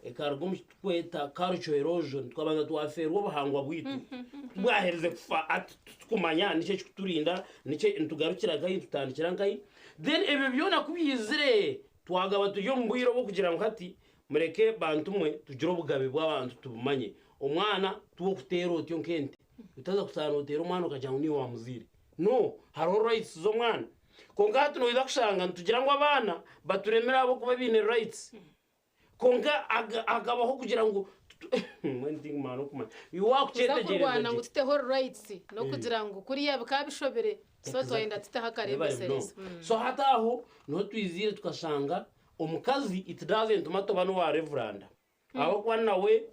Ekaruga omu kiturikweta culture erosion, twabanza twafeerwa obuhangwa bwaitu. Tubwaherize kufa hati titukumanya niki ekirikuturinda, niki nitugarukira nkahi, nitutandikira nkahi. Then ebyo byona ku byizire, twagaba turi omu bwire obw'okugira ngu hati mureke bantu mwe tugire obugabe bw'abantu tubumanye. Omwana tiw'okuteera otyo nk'ente. Otaza kutaaha nooteera omwana okagira ngu niiwe waamuzaire. No, hariho rights z'omwana. Kwonka hati noija kushanga nitugira ngu abaana baturemire ahabw'okuba baine rights. Kwonka hakabaho kugira ngu mbwenu tinkumanya n'okumanya. Iwe Kuza waakukyetegyereza kurwana gye. ngu tuteho rights n'okugira ngu kuriya bikaba bishobire so twayenda tuteho akarembesereza. So hati aho niho twiziire tukashanga omukazi it doesn't matter oba n'owa revuranda ahabw'okuba nawe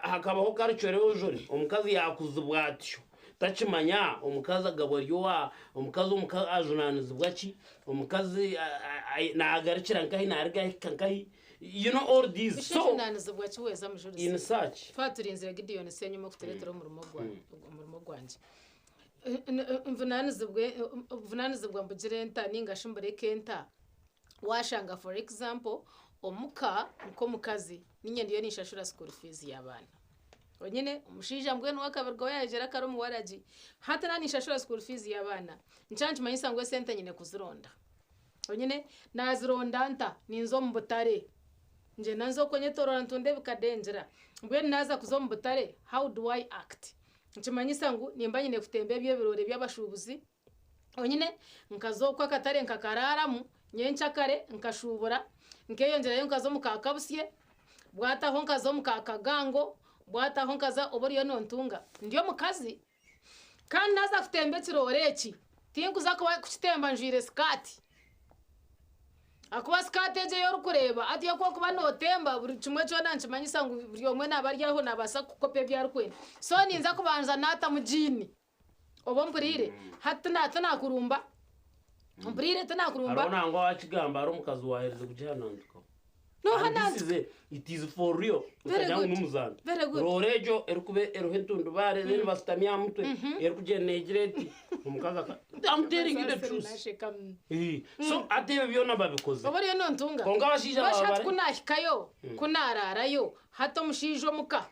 hakabaho culture erosion omukazi yaakuzibwa atyo takimanya omukazi agabwa ari owa omukazi omuka ajunaanizibwa ki omukazi naagarukira nkahi naaruga ahika nkahi you know all these Bisha so ejunanizibwa ki weeza in mujurizi? such Twaba turinzire Gideon Ssenyuma okutureetera omurimo gwa omurimo gwangye. Nvunanizibwe obuvunanizibwa mbugire nta ninga shi mbureke nta? Waashanga for example omuka nk'omukazi niinye ndiyo ninshashura school fees y'abaana. Onyine omushaija mbwenu we akabirugaho yaayegyera kare omu waragi. Hati naaba ninshashura school fees y'abaana, nikyo nikimanyisa ngu esente nyine kuzironda. Onyine naazironda nta? Ninza omu butare. Ngyenda nza okwo nyetooroora ntunda ebikade ngira. Mbwenu naaza kuza omu butare, how do I act? Nikimanyisa ngu nimba nyine kutemba eby'ebiroore by'abashuubuzi, Onyine nkaza okwo akatare nkakaraaramu nyenkyakare nkashuubura, nkeyongyerayo nkaza omu ka Kabusye, bwataho nkaza omu ka Kagango, bwataho nkaza oba oriyo nontunga ndi omukazi. Kandi naaza kutemba ekiroore eki, tinkuza kukitemba njwaire sikaati. Ahakuba sikaati egyo ei orikureeba, hati ku orikuba nootemba buri kimwe kyona nikimanyisa ngu buri omwe naaba ari aho naabaasa kukukopa ebi arikwenda. So ninza kubanza naatamu jiini. Oba ompuriire? Hati tina tinakurumba. Ompuriire? Tinakurumba. Hariho nangwa owakigamba hariho omukazi owaherize kugihanantukaho. Nooha And this is nantuka? a, it is for real. Very Otagira ngu good. n'omuzaano. Very good. Roora egyo erikuba eriho entundubaare then basitami aha mutwe erikugyenda neegira eti omukazi aka I'm telling you the Saasire truth. nasheka. Eh, So hati ebyo byona babikoze. Oba oriyo nontunga. Kwonka abashaija Mbwenu shi baba hati bari ku naahikayo, ku naaraarayo, hati omushaija omuka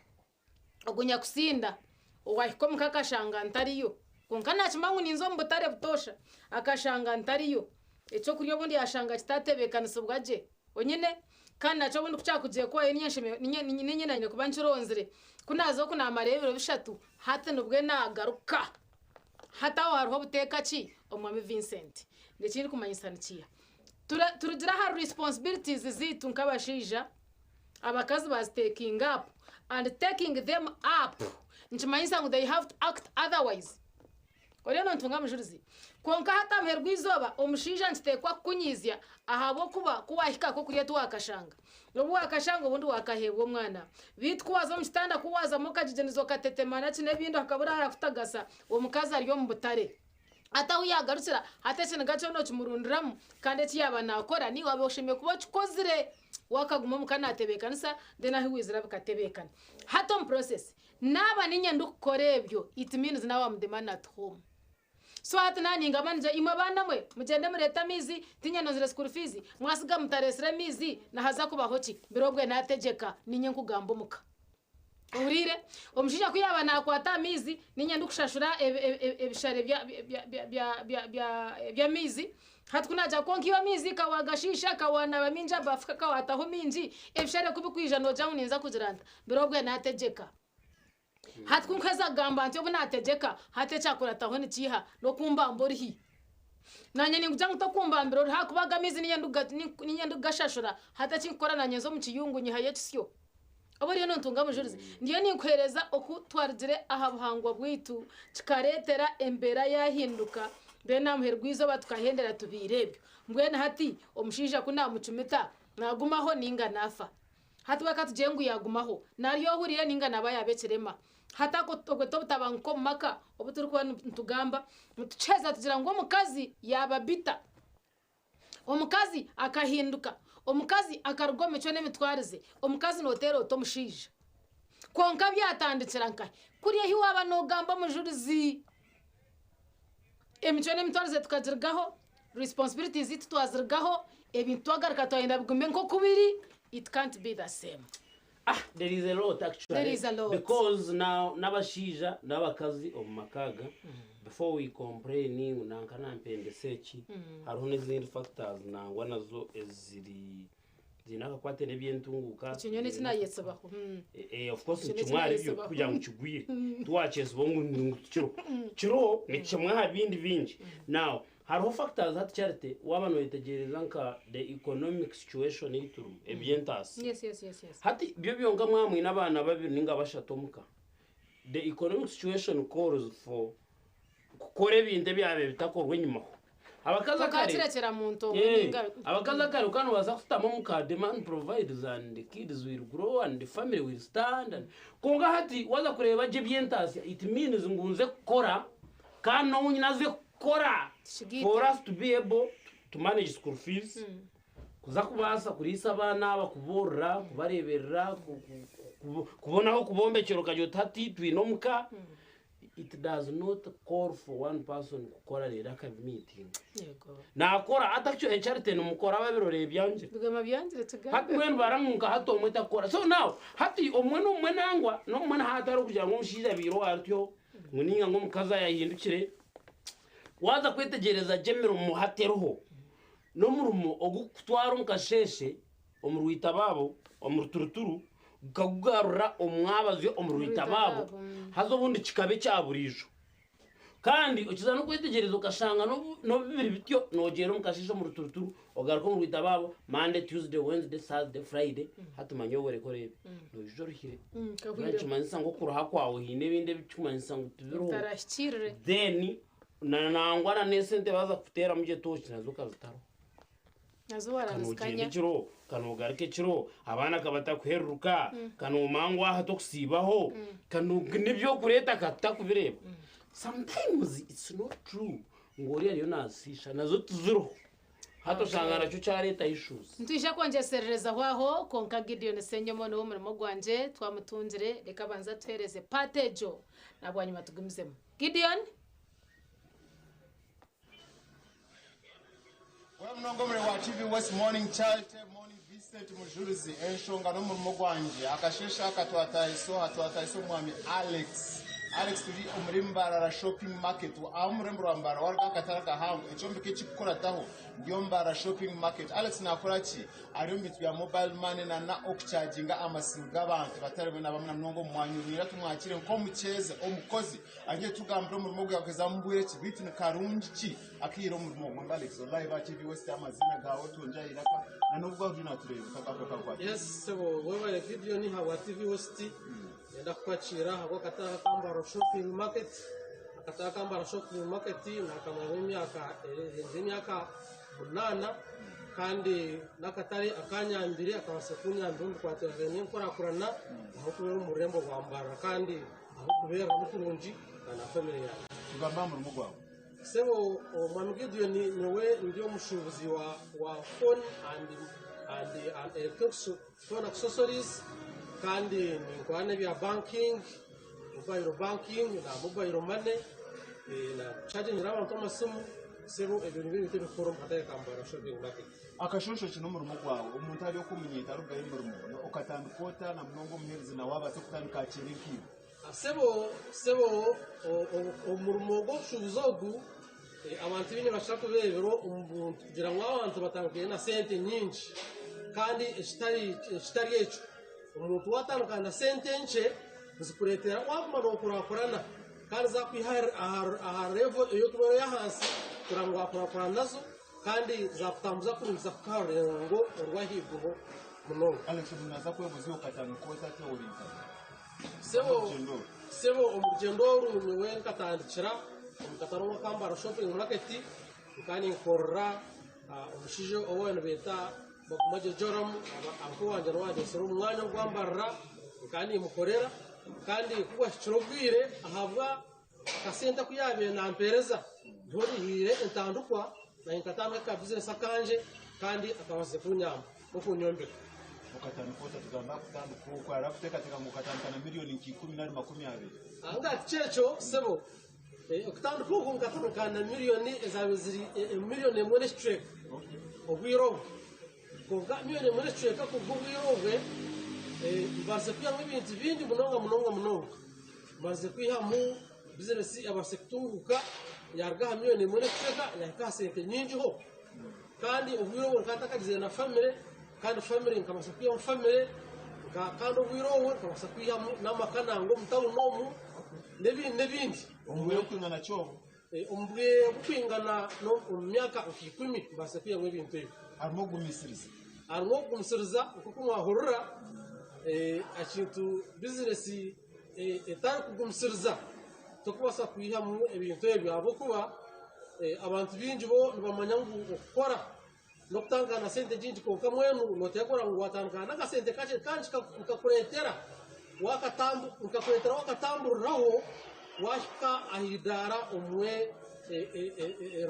Ogu nyakusinda owaahika omuka akashanga ntariyo, kwonka naakimanya ngu ninza omu butare butoosha, akashanga ntariyo, eky'okurya obundi yaashanga kitaatebeekanisibwa gye, onyine? Kandi nakyo obundi ku kyakugiire kuhwayo niinye niinye naine kuba nkironzire. Ku naaza oku naamarayo ebiro bishatu, hati nibwe naagaruka. Hati aho hariho buteeka ki, Omwami Vincent? Eki ndikumanyisa ni kiiha? Turugire ahari responsibilities zaitu nk'abashaija, abakazi bazi taking up and taking them up nikimanyisa ngu they have to act otherwise. Oriyo nontunga mujurizi? Kwonka hati aha muheru gw'eizooba omushaija nikiteekwa kukunyiizya ahabw'okuba ku waahika ak'okurya tiwaakashanga. Obu waakashanga obundi waakaheebwa omwana. Beitu ku waaza omu kitanda ku waazamu okagigyeniza okatetema naki n'ebindi hakabura aharakutagasa, omukazi ari omu butare. Hati ahu yaagarukira, hati ekiniga kyona okimurundiramu, kandi eki yaaba naakora naiwe waaba oshemereire kuba okikozire. We akaguma omuka naatebeekanisa, then ahu waizira bikatebeekana. Hati omu process, naaba niinye ndikukora ebyo, it means now am the man at home. So hati naaba ningamba ngira, imwe baana mwe, mugyende mureete amaizi, tiinye nonzire school fees, mwasiga mutareetsire amaizi, nihaza kubaho ki? Biri obwe naategyeka, niinye nkugamba omuka. Ohuriire? Omushaija ku yaaba naakwata aha maizi, niinye ndikushashura ebishare by'amaizi. Hati ku naagira kwonka iwe amaizi ka waagashiisha, ka waanaaba mingi aha baafu, ka waataho mingi, ebishare ku birikwija noogira ngu ninza kugira nta? Biri obwe naategyeka. Hati ku nkuheza kugamba nti obu naategyeka, hati ekyakurataho ni kiiha? N'okumbamba oruhi. Naanye ninkugira ngu tokumbambira oruhi ahakuba aga amaizi niinye ndikugashashura. Hati eki nkukora naanye nza omu kiyungu nyihayo ekisyo. Oba oriyo nontunga bujurizi, ndiyo ninkuhereza oku twarugire aha buhangwa bwaitu kikaretera embera yahinduka then aha muheru gw'eizooba tukahendera tubiire ebyo. Mbwenu hati omushaija ku namucumita nagumaho ninga nafa? Hati we katugire ngu yagumaho, narya ohurire ninga naba yaba ekirema? Hati ako obwo tobutabanguko omu maka obu turikuba nitugamba nitukiheeza tugira ngu omukazi yaba bitter. Omukazi akahinduka, omukazi akaruga omu micwe n'emitwarize, omukazi nooteera ota omushaija? Kwonka byatandikira nkahi? Kuri ahi waaba noogamba omujurizi. Emicwe n'emitwarize tukagirugaho, responsibilities zaitu twazirugaho, ebintu twagaruka twayenda bigume nk'oku biri, it can't be the same. Ah, there is a lot actually. There is a lot. Because now n'abashaija n'abakazi omu maka aga before we complain ngu nanka nampendesa eki hariho n'ezindi factors nangwa nazo eziri ziine akakwate n'ebyentunguuka. Ekinyonyi ziine ekinayesibaho. Of course Ekyo ni kimwe ahari byo nekinayetsibaho. kugira ngu kigwire tiwakyesibaho ngu tikiriho kiriho ni kimwe aha bindi bingi. Now hariho factors hati Charity waaba noyetegyereza nka the economic situation ei turimu eby'entaasya. Yes, yes, yes, yes. Hati byo byonka mwaba mwine abaana babiri ninga bashatu omuka the economic situation calls for kukora ebintu ebyabaire bitakorwa enyimaho. Abakazi akare Tokakirekyera muntu omwe Eh, ninga abakazi akare okaba nobaasa kushutama omuka the man provides and the kids will grow and the family will stand and kwonka hati waaza kureeba gye eby'entaasya it means ngu nze kukora kandi n'ou nyine aze kukora Tukigaite. for us to be able to manage school fees, kuza kubaasa kuriisa abaana aba, kuboorora, kubareeberera, kubona ahu kubombekyera okagira oti hati twine omuka. It does not call for one person kukora reero akabimeetinga. Yego. Naakora hati actually Charity nimukora ababirora ebyangire. Bigoma byangire tugambe. Hati mbwenu baramu nka hati omwe takukora. So now hati omwe n'omwe nangwa n'omwe na hatari okugira ngu omushaija abaire owe atyo ngu ninga ngu omukazi ayahindukire. Waaza kwetegyereza gye emirimo hati eriho n'omurimo ogukukutwara omu kasheeshe omu rwitabaabo omu ruturuturu gukakugarura omu mwabazyo omu rwitabaabo haza obundi kikaba ekya buriijo. Kandi okiza n'okwetegyereza okashanga n'obu n'obu biri bityo noogyenda omu kasheeshe omu ruturuturu ogaruka omu rwitabaabo Monday, Tuesday, Wednesday, Thursday, Friday hati manya oboreka oreebe noija oruhire. Nikimanyisa ngu okuruha kwawe haine ebindi ebikumanyisa ngu tibiriho. Bitarahikirire. Then na nangwa na n'esente baaza kukuteeramu gye tooki nazo okazitaho. Nazo Ka waranzikanya. noogyenda ekiro, ka noogaruka ekiro, abaana ka batakuhereruka, ka noomanya ngu aha tokusiibaho, ka n'eby'okureeta ka tutakubireeba. Sometimes it's not true ngu oriya ariyo naasiisha, nazo tiziriho. Hati oshanga nakyo kyareeta issues. Nitwija kwongyesererezaho aho, kwonka Gideon Ssenyomo niwe omurimo gwangye, twamutungire, reka abanze atuheereze part egyo, na bwanyima tugumizemu. Gideon! Wewe munonga omuri wa TV West Morning Charity Morning Vincent Mujurizi enshonga n'omurimo gwangye akasheshe aka twatahisa oha twatahisa omwami Alex Alex turi omuri Mbarara Shopping Market aho omu rurembo rwa Mbarara waruga aha katare akahango ekyombeko ekikukurataho niyo Mbarara Shopping Market Alex nakora ki Ari omu bintu bya mobile money na na okucharginga amasimu g'abantu batari bamwe na bamwe na munonga omu mwanya ogu ningira tumwakire nk'omukyeze, omukozi, aije atugambire omurimo ogu yaguhezamu bwire ki beitu ni karungi ki akaihire omurimo ogu. Mwami Alex ori live aha TV West amaziina gaawe otungye aha iraka na n'obu bwawe oriyo natureeba otakafa akakwata. Yes sebo webare Gideon ahabwa TV West Niinyenda kukwakiira ahabw'akatare aka Mbaro Shopping Market. Akatare aka Mbaro Shopping Market naakamaramu emyaka erenzire emyaka munaana kandi n'akatare akanyambire akabaasa kunyambira omu bikwatiraine n'enkurakurana ahabw'okubeera omu rurembo rwa Mbarara kandi ahabw'okubeeramu kurungi na famire yangye. Tugamba aha murimo gwawe. Sebo Omwami Gideon nyowe ndi omushuubuzi wa phone and and electronics phone accessories kandi ninkora n'ebya banking, mobile banking na mobile money na kuchagingira abantu amasimu sebo ebyo nibyo ebintu ebikukora omu katare ka Mbarara shopping market. Akashonshoki n'omurimo gwawe omuntu ari okumunyeeta arugayo emirimo okatandika ota na munonga omuheereza nawe abaase kutandika akyere nkaiwe? Sebo sebo omurimo gw'obushuubuzi ogu abantu baingi nibakira kubeebera omu buntu kugira ngu abantu batandikire na sente nyingi kandi ekitari ekyo omuntu waatandika na sente nkye nizikureetera waaguma nookurakurana kandi zaakwiha aha revo ei orikuba ori ey'ahansi kugira ngu waakurakurana nazo kandi zaakutambuza kurungi zaakuhika aha rurengo orw'ahaiguru munonga. Alex omuntu naaza kwebuuza iwe okatandika ota ati ori nkahi? Sebo, sebo omu rugyendo oru nyowe nkatandikira omu katare aka Mbara Shopping Market, nkaba ninkorera omushaija ou baabaire nibeeta Bagumagye Joram, ahabw'okuba owangye niwe wandeetsire omu mwanya ogu gwa Mbarara, nkaba nimukorera kandi ku bwahikire obwire ahabwa akasente aku yaabaire nampeereza, niho naihiire entandikwa naanye nkatandika aka bizinesi akangye kandi akabaasize kunyamba n'okunyombeka. Okatandika ota? Tugambe aha kutandika okwo. Hariho arikuteekateeka ngu okatandika na miriyoni nka ikumi nari 20. Ahabwa tikyo sebo. Okutandika okwo nkatandika na miriyoni ezaabaire ziri miriyoni emwe n'ekicweka obwire obwo. Kwonka miriyoni emwe n'ekicweka kuruga obwire obwe Mbaase kwihamu ebintu bingi munonga munonga munonga. Mbaase kwihamu bizinesi ebaase kutunguuka yaruga aha miliyoni emwe n'ekicweka yahika aha sente nyingiho. Kandi obwire obwo nkaba ntakagizire na famire kandi famire nkabaasa kwihamu famire kandi obwire obwo nkabaasa kwihamu n'amaka nangwa omu tawuni omu n'ebindi n'ebindi. Omu bwire obukwingana ki obwo? Omu bwire bukwingana omu myaka nka ikumi mbaase kwihamu ebintu ebyo. Harimu okugumisiriza. Harimu okugumisiriza nk'oku mwahurira ekintu bizinesi etari kugumisiriza tokubaasa kwihamu ebintu ebyo ahabw'okuba abantu baingi bo nibamanya ngu okukora n'okutandika na sente nyingi kwonka mbwenu nooteekwa kureba ngu waatandika n'akasente kakye kandi nkakureetera nkakureetera wakatamburiraho waahika aha idaara omwe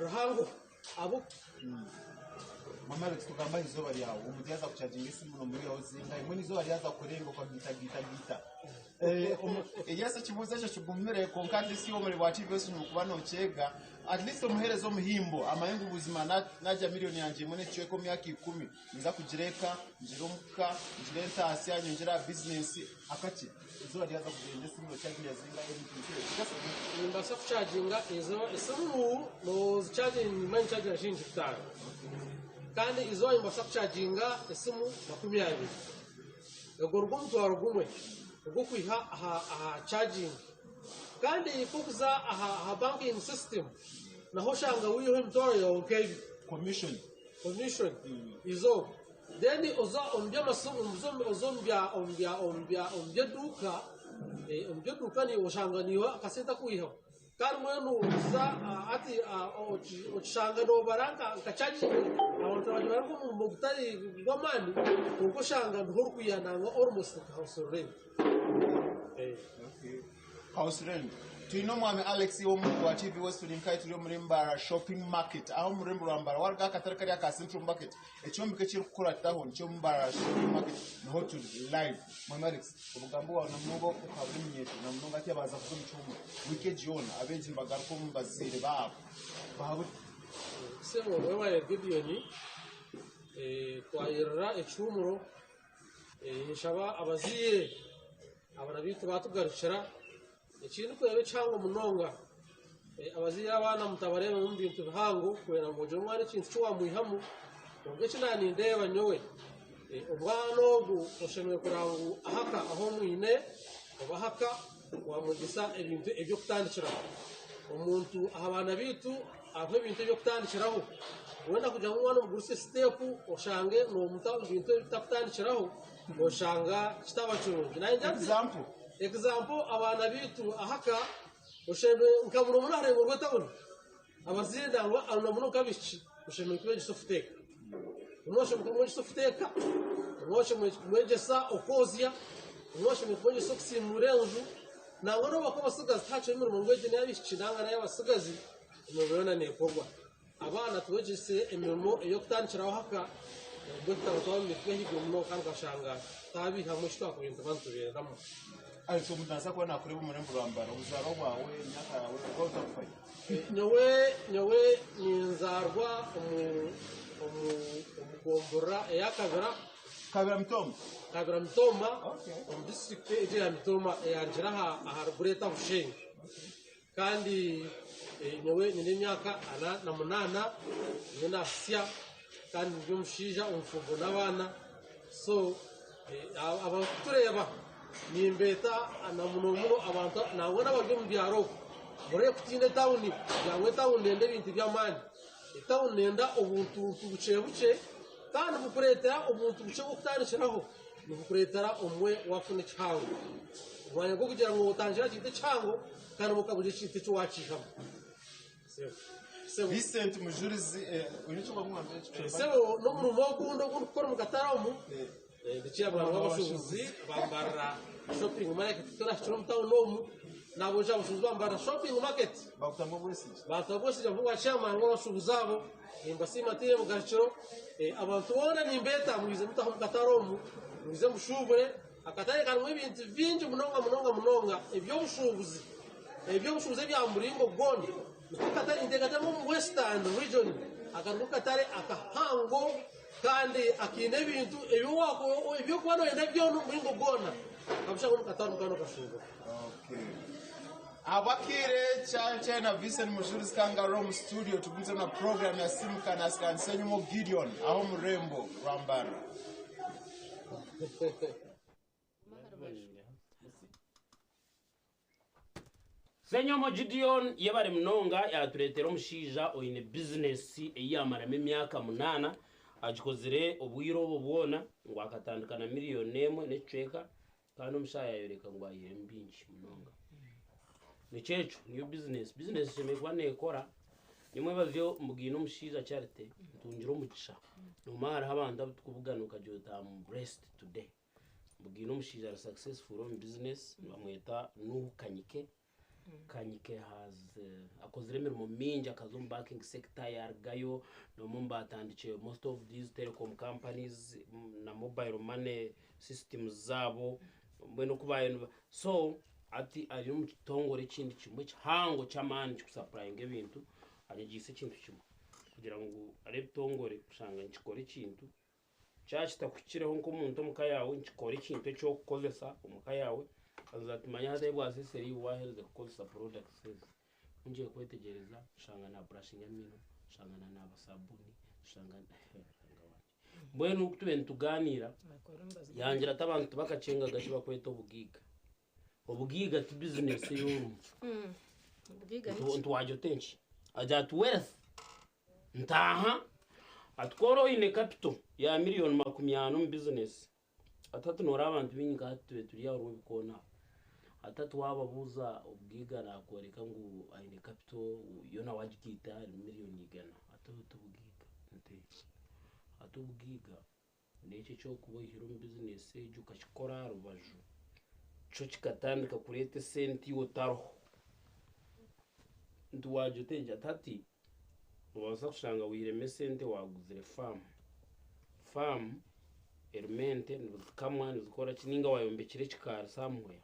rihango. Mama Alex tugamba aha izooba ryawe omuntu yaaza kuchaginga esimu nomurihaho zingahi mbwenu izooba ryaza kurenga okagiita giita giita Yes ekibuuzo ekyo kigumire kwonka at least iwe omuri bwa TVS nokuba nokyega at least omuheereza omuhimbo amanye ngu buzima nagya million yangye emwe n'ekicweka omu myaka ikumi ninza kugira eka ngire omuka ngire entaasya nyongyere aha bizinesi akakye Izooba ryaza kugyenda esimu nochaginga zingahi ebintu nk'ebyo just Nimbaasa kuchaginga izooba esimu nozichaginga nimba ninchaginga shilingi 5 kandi izooba nimbaasa kuchaginga esimu 20. Ogwo nigwo mutwaro gumwe ogw'okwiha aha aha charging. Kandi ku orikuza aha aha banking system naho oshanga wiihaho emitwaro yaawe nk'ebiri. Commission. Commission izooba. Then oza omu by'amasimu oza omu bya omu bya omu bya omu by'eduuka omu by'eduuka naiwe oshanga naiwe akasente aku waihaho. Kandi mbwenu oza hati okishanga noobara nka charging abantu nibagibara nk'omurimo gutari gw'amaani kwonka oshanga niho orikwiha nangwa almost nka house rent. House rent. Twine omwami Alex w'omu wa TV West turi nkahi turi omuri Mbarara Shopping Market aho omu rurembo rwa Mbarara waruga aha katare kariya ka Central Market ekyombeko ekirikukurataho nikyo Mbarara Shopping Market niho turi live. Mwami Alex obugambo bwawe na munonga okuhabura eminyeeto na munonga hati abaaza kuza omu kihumuro wiiki egi yoona abeegi nibagaruka omu bazaire baabo bahabure. Sebo webare Gideon, twayerera ekihumuro Ninshaba abazaire abaana baitu batugarukira. Ekindikureeba ekihango munonga, abazaire abaana mutabareebamu omu bintu bihango kwenda ngu ogire omwana ekintu eki wamwihamu. Kwonka eki naanindeeba nyowe, omwana ogu oshemereire kureba ngu ahaka ahu omwine oba ahaka wamwegyesa ebintu eby'okutandikiraho. Omuntu aha baana baitu Hariho ebintu eby'okutandikiraho. Wenda kugira ngu omwana omugurutse siteepu oshange noomuta omu bintu ebitakutandikiraho, oshanga kitaba kirungi. Example. Example abaana baitu ahaka oshemereire nka muno muno aha rurengo rw'etawuni, abazaire nangwa na muno nk'abaishiki oshemereire kubegyesa okuteeka. Omwe oshemereire kumwegyesa okuteeka, omwe oshemereire kumwegyesa okwozya, omwe oshemereire kumwegyesa okusiimuura enju, nangwa n'obu bakuba abatsigazi tihakiriho emirimo ngu egi n'ey'abaishiki nangwa n'ey'abatsigazi. Emirimo yoona neekorwa. Abaana tubegyese emirimo ey'okutandikiraho haka obwo tutaba twaba omu mitwe ahaiguru munonga kandi okashanga twabiihamu eki twakubaire nituba nitubendamu. Alex omuntu naabaasa kuba naakureeba omu rurembo rwa Mbara, obuzaarwa bwawe, emyaka yaawe, waaba otarikufayo? Nyowe nyowe ninzaarwa omu omu omu gomborora eya Kabira. Kabira Mitooma? Kabira Mitooma Okay. omu disiturikiti egyo eya Mitooma eyangira aha ahari Greater Bushenyi. Kandi nyowe nyine emyaka 48, nyowe naasya kandi ndi omushaija omufumbo n'abaana. So abarikutureeba nimbeeta na muno muno abantu nangwa n'abari omu byaro okwo, mureke kutiina etawuni kugira ngu etawuni neenda ebintu by'amaani. Etawuni neenda obuntuntu bukye bukye kandi bukureetera obuntu bukye bw'okutandikiraho. Nibukureetera omwe waafuna ekihango. Omwanya gw'okugira ngu otangire aha kintu ekihango kandi okabugira ekintu eki waakiihamu. Sebo. Vincent Mujurizi, oine eki orikugambira eki? Sebo, n'omurimo ogundi ogu ndikukora omu katare omu, ndi chairman w'abashuubuzi ba Mbarara Shopping Market. Turahikire omu tawuni omu, naaboojo abashuubuzi ba Mbarara Shopping Market. Bakutamu obwesigye. Baatamu obwesigye bw'obwa chairman w'abashuubuzi abo. Nimbasiima ntaine bugarukiro. Abantu boona nimbeeta mwije mutahe omu katare omu, mwije mushuubure. Akatare karimu ebintu bingi munonga munonga munonga eby'obushuubuzi, eby'obushuubuzi ebya muringo gwona. Niko katare ninteekateeka omu Western Region aka niko katare akahango. Kandi akiine ebintu eby'okuba noyenda byona omu muringo gwona okabushanga omu katare kandi okashuubura. Okay. Abakire Charity na Vincent Mujurizi Kangaroo mu studio tugumize na program ya Simuka na Skansenyumo Gideon aho murembo Rwambara. Senyomo Gideon yebare munonga yatureetera omushaija oine bizinesi ei yaamaramu emyaka 8 agikozire obwire obwo bwona ngu akatandika na miriyoni emwe n'ekicweka kandi omushaija yayoreka ngu ayiiremu bingi munonga. Nikyo ekyo niyo bizinesi. Bizinesi eshemereire kuba neekora. Nimwebazyo mbugaine omushaija Charity ntungire omugisha. Noomanya hariho abantu abu turikubugana okagira oti am blessed today. Mbugaine omushaija ari successful omu bizinesi nibamweta Nuhu Kanyike. Kanyike has akozire emirimo mingi akaza omu banking sector yarugayo n'omwe omu baatandikire most of these telecom companies na mobile money systems zaabo mbwenu oku baayo niba so hati ari omu kitongore ekindi kimwe kihango ky'amaani kikusapulayinga ebintu anyegiise ekintu kimwe kugira ngu hariho ebitongore kushanga nikikora ekintu Kyaba kitakuhikireho nk'omuntu omu ka yaawe, nikikora ekintu eki orikukozesa omu ka yaawe, haza tumanye hati ahu bwasesera iwe waaherize kukozesa products ezi. Ku ngiye kwetegyereza, nshanga naaburashinga amaino, nshanga nanaaba sabuuni, nshanga Ruhanga wangye. Mbwenu ku tubaire nitugaaniira, yangira ati abantu tibakakyengaga eki barikweta obugaiga. Obugaiga ti bizinesi ei orimu. Obugaiga niki? Nti waagira ota enki? Agira ati wealth ntaaha ati ku ori oine capital ya miriyoni 40 omu bizinesi, ati hati nooreeba abantu baingi nka hati tube turi aha Rwebikoona aho, ati hati waababuuza obugaiga naakworeka ngu aine capital yoona waagigaita eri miriyoni 100, ati obu tibugaiga. Nti ati obugaiga N'ekyo eki orikuba oihire omu bizinesi egyo okakikora aha rubaju, kyo kikatandika kureeta esente iwe otariho. Nti waagira ota engyera ati hati noobaasa kushanga waihiremu esente waaguzire faamu. Faamu erimu ente nizikamwa nizikora ki nainga waayombekire ekikaari somewhere,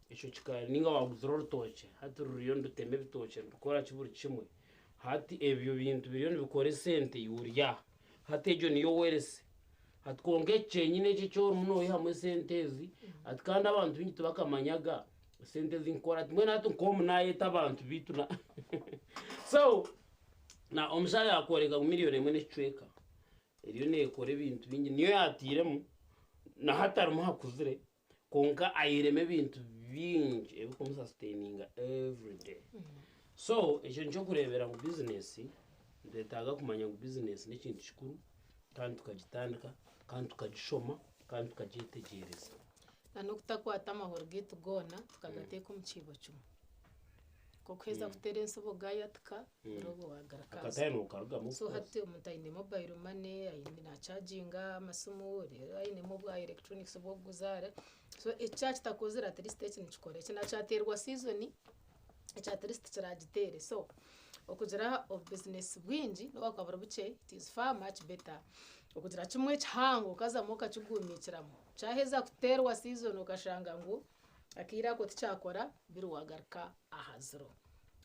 ekyo kikaari nainga waaguzire orutookye hati ruriyo nirutema ebitookye nirukora ki buri kimwe, hati ebyo bintu biriyo nibikora esente iwe ori aha. Hati egyo niyo wealth. Hati kwonka eki kyenyine eki eki orimu noihamu esente ezi, hati kandi abantu baingi tibakamanyaga esente ezi nkukora. Hati mbwenu hati nk'omu nayeta abantu beitu na so na omushaija yakworeka ngu miriyoni emwe n'ekicweka eriyo nekora ebintu bingi niyo yatiiremu na hati harimu hakuzire Kwonka aihiremu ebintu bingi ebirikumusasitaininga everyday. So ekyo nikyokureebera ngu bizinesi, nitwetaaga kumanya ngu bizinesi n'ekintu kikuru kandi tukagitandika kandi tukagishoma kandi tukagyetegyereza. Na n'okutakwata amahuri gaitu goona tukagateeka omu kiibo kimwe. Nk'okuheeza kuteera ensibo gaayatika, buri obwo waagaruka aha Akatare ziro. nookarugamu So of course. hati omuntu aine mobile money, aine nachaginga amasimu, reero ainemu obwa electronics obw'okuguza re- so eki kyakitakozire at least eki nikikora. Eki nakyateerwa season, eki at least kiragiteere. So okugira obubizinesi bwingi nobu bwakuba buri bukye, it is far much better okugira kimwe kihango okazamu okakigumiikiramu. Kyaheza kuteerwa season okashanga ngu Akaire ako tikyakora, biri wagaruka aha ziro.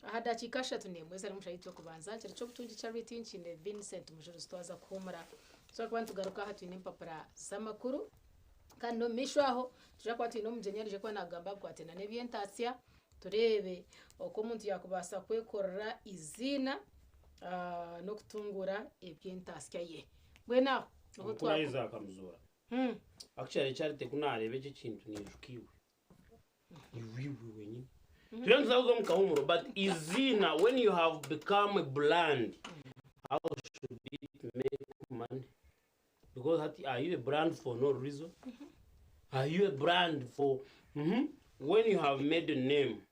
Aha dakiika 31 ezari omu shaaha y'okubanza, kiri ky'obutungi Charity Nkiine Vincent Mujurizi twaza kuhuumura. Tuza kuba nitugaruka aha twine empapura z'amakuru kandi n'omu maisho aho nituija kuba twine omugyenyi araije kuba naagamba aha bikwatiraine n'eby'entaasya tureebe oku omuntu yaakubaasa kwekorera eiziina n'okutunguura eby'entaasya ye. Mbwenu aho niho Mukuru twakoma. Isaac Muzoora. Actually Charity ku naareeba eki ekintu niijuka iwe. Iwe iwe wenyine. Turiyo nituza kuza omu kahumuro but eiziina when you have become a brand how should it make money? Because hati are you a brand for no reason? Are you a brand for When you have made a name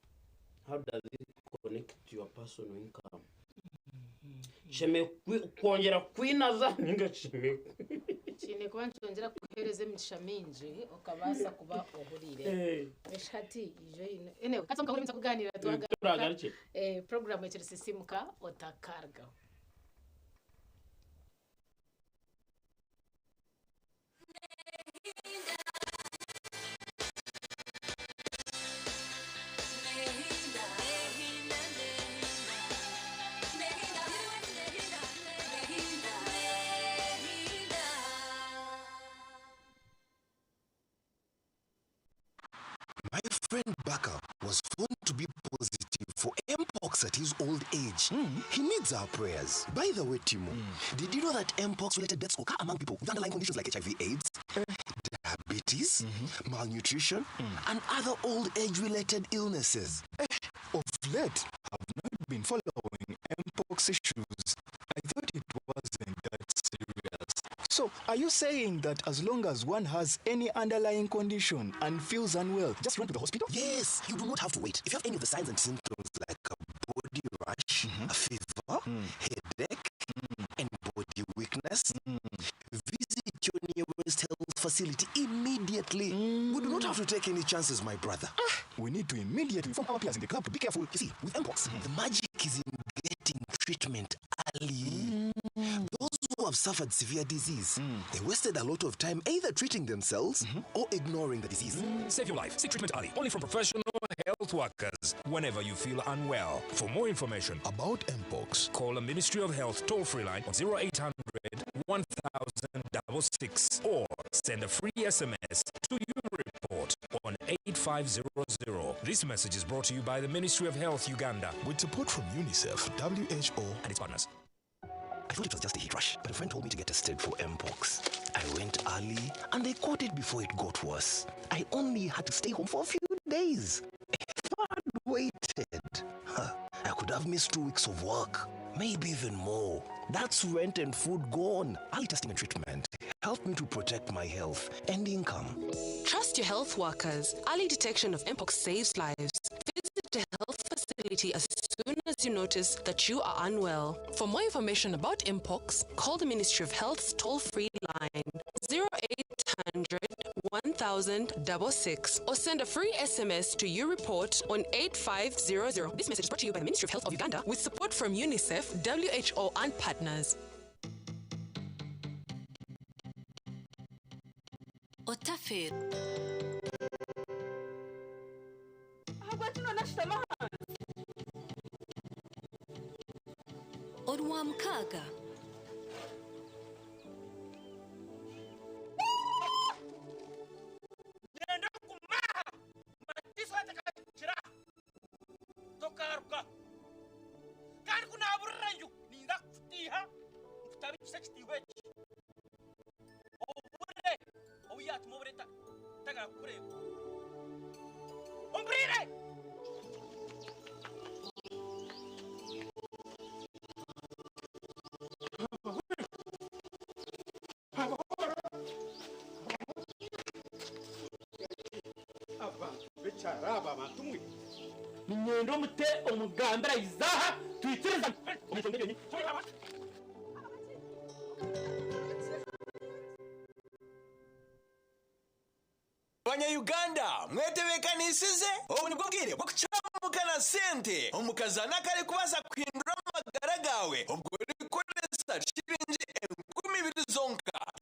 how does it connect to your personal income? Kishemereire kwongyera kukwinaza ninga kishemereire Kiine kuba nikyongyera kukuheereza emigisha mingi okabaasa kuba ohuriire. Eshi hati ijo oine anyway ka tuze kugaaniira twagaruka. Turagarukye. Puroguraamu ekiri Sisiimuka otakarugaho. friend Baka was found to be positive for mpox at his old age. He needs our prayers. By the way, Timo, did you know that mpox related deaths occur among people with underlying conditions like HIV, AIDS, diabetes, malnutrition, and other old age related illnesses? Of late, I've not been following mpox issues. I thought it wasn't that serious. So, are you saying that as long as one has any underlying condition and feels unwell, just run to the hospital? Yes, you do not have to wait. If you have any of the signs and symptoms like a body rash, a fever, headache, and body weakness, visit your nearest health facility immediately. We do not have to take any chances, my brother. We need to immediately inform our peers in the club to be careful. You see, with mpox, the magic is in getting treatment early. Those who have suffered severe disease, they wasted a lot of time either treating themselves or ignoring the disease. Save your life. Seek treatment early, only from professional health workers whenever you feel unwell. For more information about mpox, call the Ministry of Health toll free line on 0800 1066 or send a free SMS to your report on 8500. This message is brought to you by the Ministry of Health Uganda with support from UNICEF, WHO, and its partners. I thought it was just a heat rash, but a friend told me to get tested for mpox. I went early and they caught it before it got worse. I only had to stay home for a few days. If I'd waited, I could have missed 2 weeks of work, maybe even more. That's rent and food gone. Early testing and treatment helped me to protect my health and income. Trust your health workers. Early detection of mpox saves lives. Visit a health facility as soon as you notice that you are unwell. For more information about mpox, call the Ministry of Health's toll-free line 0800 1066 or send a free SMS to your report on 8500. This message is brought to you by the Ministry of Health of Uganda with support from UNICEF, WHO and partners. Otafeera. Ahabwaki nonashutama ahansi? Orwamukaaga. Ngenda kumaha matiso atakakira tokaruka kandi kunaburira nju ninza kufutiha nkutabikisa ekitiibwa eki obure obu yatuma obure tagara kukureba omburire. Abantu bekyaraba abantu mwe. Ninyenda omute omugambira izaha twikiriza omushonga ebyonyi. Banyayuganda, mwetebekanisize, obu nibwo bwire bwo kucamukana sente omukazana kari kubaasa kuhindura amagara gawe. Obwo orikoresa shiringi 2000 zonka,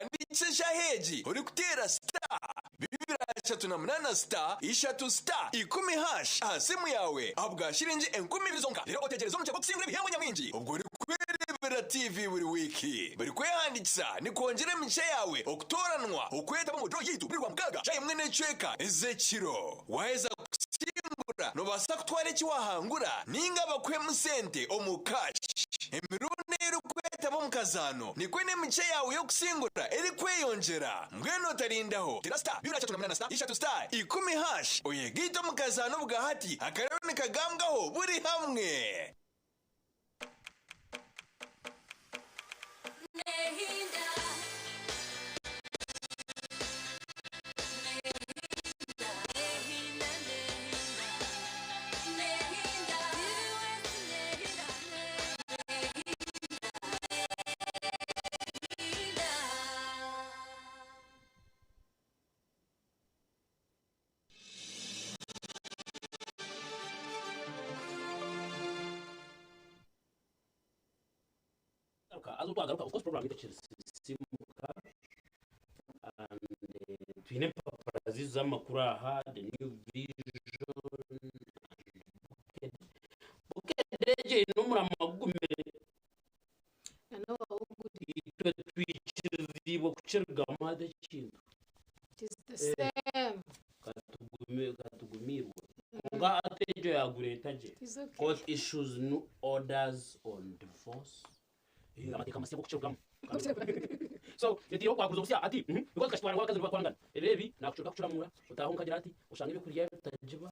yandikisha heegi orikuteera *238 *3 *10 hash aha simu yawe ahabwa shiringi 2000 zonka. Rero otegereza omuca gwokusingura ebihembo nyamwingi obwo ori kwerebera TV buri wiki. Buri kwehandikisa nikwongyera emigisha yawe okutoranwa okwetaba omu draw yitu buri Rwamukaaga sha 1:15 ez'ekiro. Waheza kusingura, nobaasa kutwara eki wahangura ninga bakuhemu sente omu cash. Emirundi erikwetaba omu kazaano nikwe n'emigisha yawe y'okusingura erikweyongyera. Mbwenu otarindaho, tera *238 *3 *10 hash oyegaite omu kazaano bwahati. Akarero nikagambwaho buri hamwe. Nehinda. Nehinda, Nehinda, Nehinda, Nehinda. Azo twagaruka, of course, program itakirisimuka and twine empapura z'amakuru aha, The New Vision and Bukedde. Bukedde egyo n'omurama gugumire. Itwe twikirizibwe kukirugamu hati ekintu. It is the same. Katugume. Katugumirwe. Kwonka hati egyo yaagureeta gye. It's okay. Court issues new orders on divorce. Eh, amateeka masya g'okukirugamu. So, etiireho kwaguza obusya ati, because tukakitwara ngu abakazi nibakwangana. Ebiro ebi naakucurika kucuramura, otaaha omuka agira ati, oshanga ebyokurya bitagiba,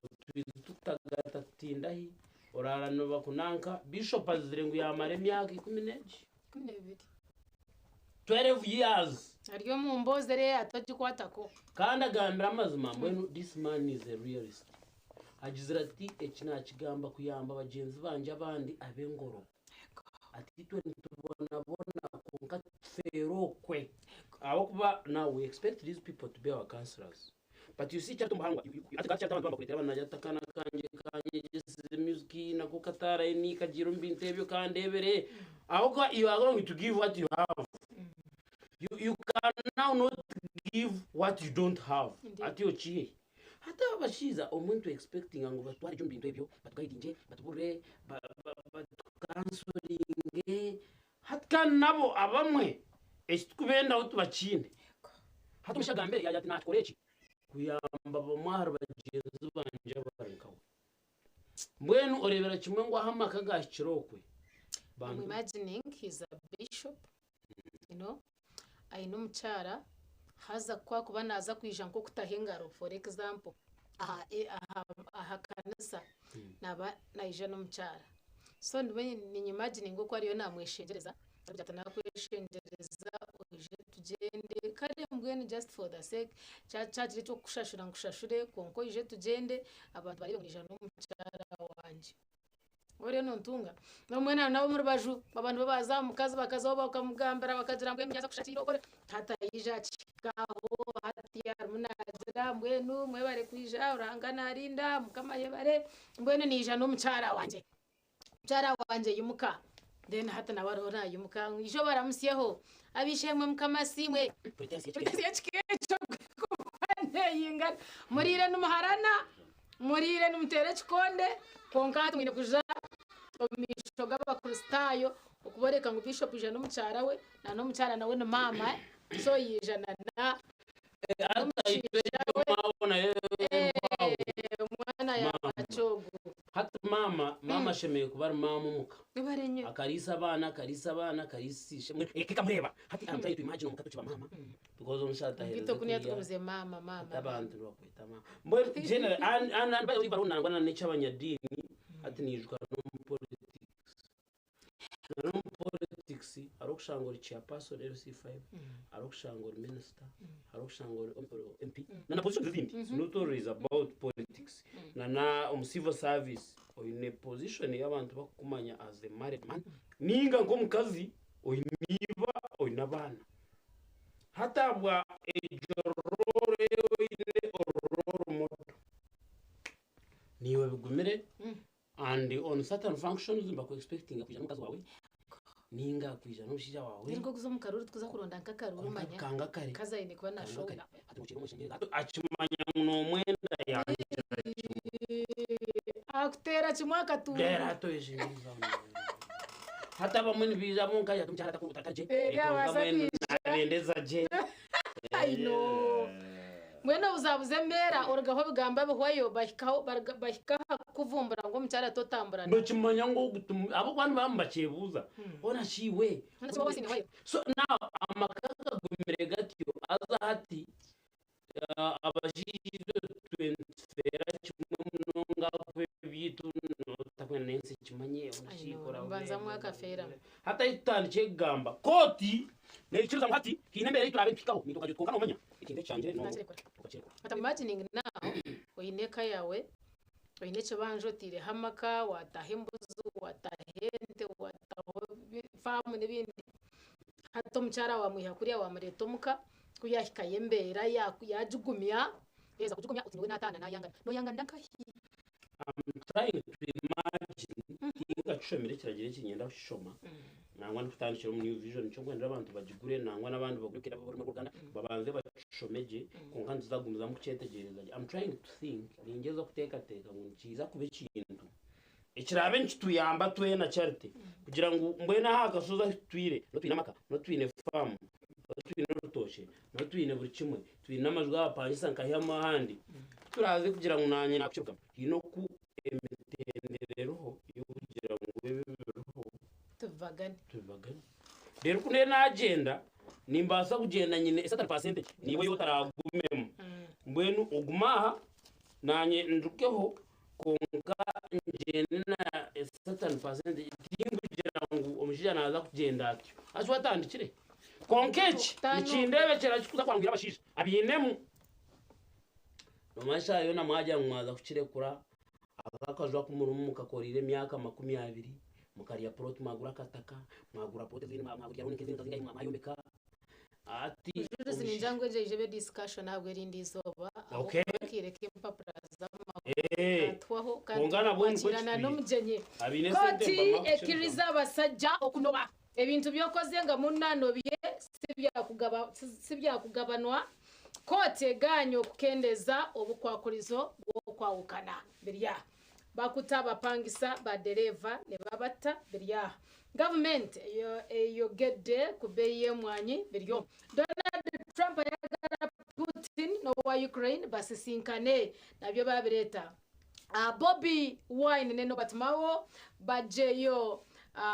otwizi tukutagata tutindahi, oraara nibakunanka. Bishop azire ngu yaamara emyaka 12. 12. 12 years. Ari omu mboozi ere atagikwatako. Kandi agambire amazima mbwenu this man is a realist. Agizire ati eki nakigamba kuyamba bagyenzi bangye abandi ab'engoro. Ati itwe nitubonabona kwonka tufeera okwe. Ahabw'okuba now we expect these people to be our counselors. But you see Charity Omuhangwa, ati ka Charity abantu bakureetera abana naagira ati akaana kangye kanyegyesize music nako kataarayo nikagiira omu bintu ebyo kandeebere. Ahabw'okuba you are going to give what you have. You, you can now not give what you don't have. Indeed. Ati okihe. Hati aba abashaija obumwe nitu expectinga ngu batutware gye omu bintu ebyo, batuguidingye, batuburire, batucounselinge. Hati kandi nabo abamwe eki tukubendaho tibakiine. Hati omushaija agambire yaagira ati naakikora eki kuyamba bamwe ahari bagyenzi bangye abari nkawe. Mbwenu oreebera kimwe ngu ahu amaka gaahikire okwe, I'm bantu imagining he's a bishop, you know, aine omukyara, haza ku akuba naaza kwija nk'okutaho engaro for example, aha, e- aha, aha kanisa naaba naija n'omukyara. So ndimu ninyimagininga oku ariyo naamweshengyereza, arikugira ati naakweshengyereza oije tugyende, kare mbwenu just for the sake, kya kyagira eky'okukushashura nkushashure kwonka oije tugyende, abantu bareebe ngu naija n'omukyara wangye. Oriyo nontunga nomwena nabo omu rubaju baba nibo baza aha mukazi bakazaho bakamugambira bakagira mbwenu yaza kushakira okore hati ayija akihikaho hati arimu nagira mbwenu mwebare kwija Ruhanga narinda mukama ayebare mbwenu nija n'omukyara wangye mukyara wangye yimuka then hati nawe ariho nayimuka ngu ija obaramusyeho ab'eishe-emwe mukama asiimwe Pretense y'ekika ekyo kuba neyingana muriire nimuharana Muriire nimuteera ekikonde, kwonka hati mwine kuja omu maisho g'Abakristaayo okubooreka ngu Bishop yaija n'omukyara we, na n'omukyara nawe ni maama, so yaija na n'omushaija we. Omwana yaaba ki ogu? Hati maama, maama ashemereire kuba ari maama omuka. Webare nnyo. Akariisa abaana, akariisa abaana, akariisa ishe. Eka ekamureeba. Hati I'm trying to imagine omuka tokiba maama. Because omushaija ataheereze Beitu oku niyo kurya. tugumize maama, maama, Hati abantu nibakweta maama. Mbwenu generally, and, and, and by the way, bariho nangwa na n'eky'abanyadiini, hati niijuka n'omu politics. Na n'omu politics, hariho okushanga ori chairperson LC5, hariho okushanga ori minister, hariho okushanga ori ori MP, na na positions ezindi. It's not always about politics. Na na omu civil service, oine position ei abantu bakukumanya as a married man, ninga nk'omukazi oine iba, oine abaana. Hatabwa egyo role ei oine ori role model. Niiwe bigumire and on certain functions nibaku expectinga kwija n'omukazi waawe ninga kwija n'omushaija waawe. Then nk'okuza omu karuru tikuza kuronda nk'akaruru Kwonka manya kanga kare. omukazi aine kuba Kanga kare. nashonga. Hati nokiira omweshengyereza hati akimanya ngu nomwenda yangira kimwe. Akuteera kimwe akatunga. Reero hati oyeshengyereza ngu Hati abamwe nibaija bonka ati omukyara takurutata gye Eh, kwonka yabaasa mbwenu kwija. nabendeza gye. I know. Mbwenu obuzabuza embeera orugaho ebigambo bihwayo bahikaho baruga bahika aha kukuvumbura ngu omukyara totambura nawe. Nokimanya ngu ogu timu ahabw'okuba nibaba nibakyebuuza hoona shi iwe Hoona shi wowe osiine So now amaka gagumire gatyo haza hati Abashaija itwe nitufeera kimwe munonga ahakuba ebyaitu otakwenda n'ensi ekimanye Mbanza mwakafeeramu. Hati ahi tutandikire kugamba kooti neikiriza ngu hati haine embeera ei turaabe nituhikaho naitwe okagira oti kwonka noomanya ekintu eki kyangire Nakirekura. okakirekura. But I'm imagining now oine eka yaawe, oine ekibanja otaireho amaka, waataho embuzi, waataho ente, waataho faamu n'ebindi. Hati omukyara waamwiha kuriya waamureeta omuka, ku yaahikayo embeera yaagigumya, yaaheza kugigumya oti nyowe naataana naayangana. Nooyanganira nkahi? I'm trying to imagine tinkakishomire ekiragiro eki niinyenda kukishoma nangwa ndikutandikira omu new vision nikyo nkwendera abantu bagigure nangwa n'abandi bagure ab'orurimi rw'Oluganda babanze bakishome gye kwonka nituza kugumizamu kukyetegyereza gye. I'm trying to think ningyezaho kuteekateeka ngu nikiija kuba ekintu Ekiraabe nikituyamba twena Charity kugira ngu mbwenu aha kashozi ahu tutwire n'otwine amaka, n'otwine faamu, n'otwine orutookye, n'otwine buri kimwe, twine amaju g'abapangisa nka hamwe ahandi. Ku turaaze kugira ngu naanye naakukirugamu, haine oku emitendera eriho y'okugira ngu ebi ebiriho Tubibagane. Tubibagane. Reero ku ndiyo naagyenda, nimbaasa kugyenda nyine a certain percentage, naiwe ei otaraagumemu. Mbwenu ogume aha, naanye ndugeho, kwonka ngyende na a certain percentage, tindikugira ngu omushaija naaza kugyenda atyo. Haza watandikire. Kwonka eki nikindeebekyera kikuza kwanguhira abashaija abainemu. Nomanya eshaaha yoona mwagira ngu mwaza kukirekura, aka akaju aku murimu mukakoreire emyaka 20, mukarya plot mwagura akataka, mwagura plot ezindi mwagura loan nk'ezindi nka zingahi mwayombeka. Hati Mujulizi ningira ngu egyo eije ebe discussion ahabwa erindi izooba Okay. ahabw'okuba akaire k'empapura z'amakuru katwaho kandi Kwonka nabwo nikwo twakiirana kitwire. n'omugyenyi. Abaine esente Kooti nibamara kukirugamu. ekiriza abasajja okunoba ebintu by'okoze nga munanobye si byakugabanwa. Kooti egaanye okukendeeza obukwakurizo bw'okwahukana biri aha. Bakuta abapangisa ba dereeva nibabata biri aha. Gavumenti eyogedde ku bbeeyi y'emwanyi biri omu. Donald Trump ayagala Putin n'owa Ukraine basisinkane nabyo babireeta. Bobi Wine ne Norbert Mao bagyeyo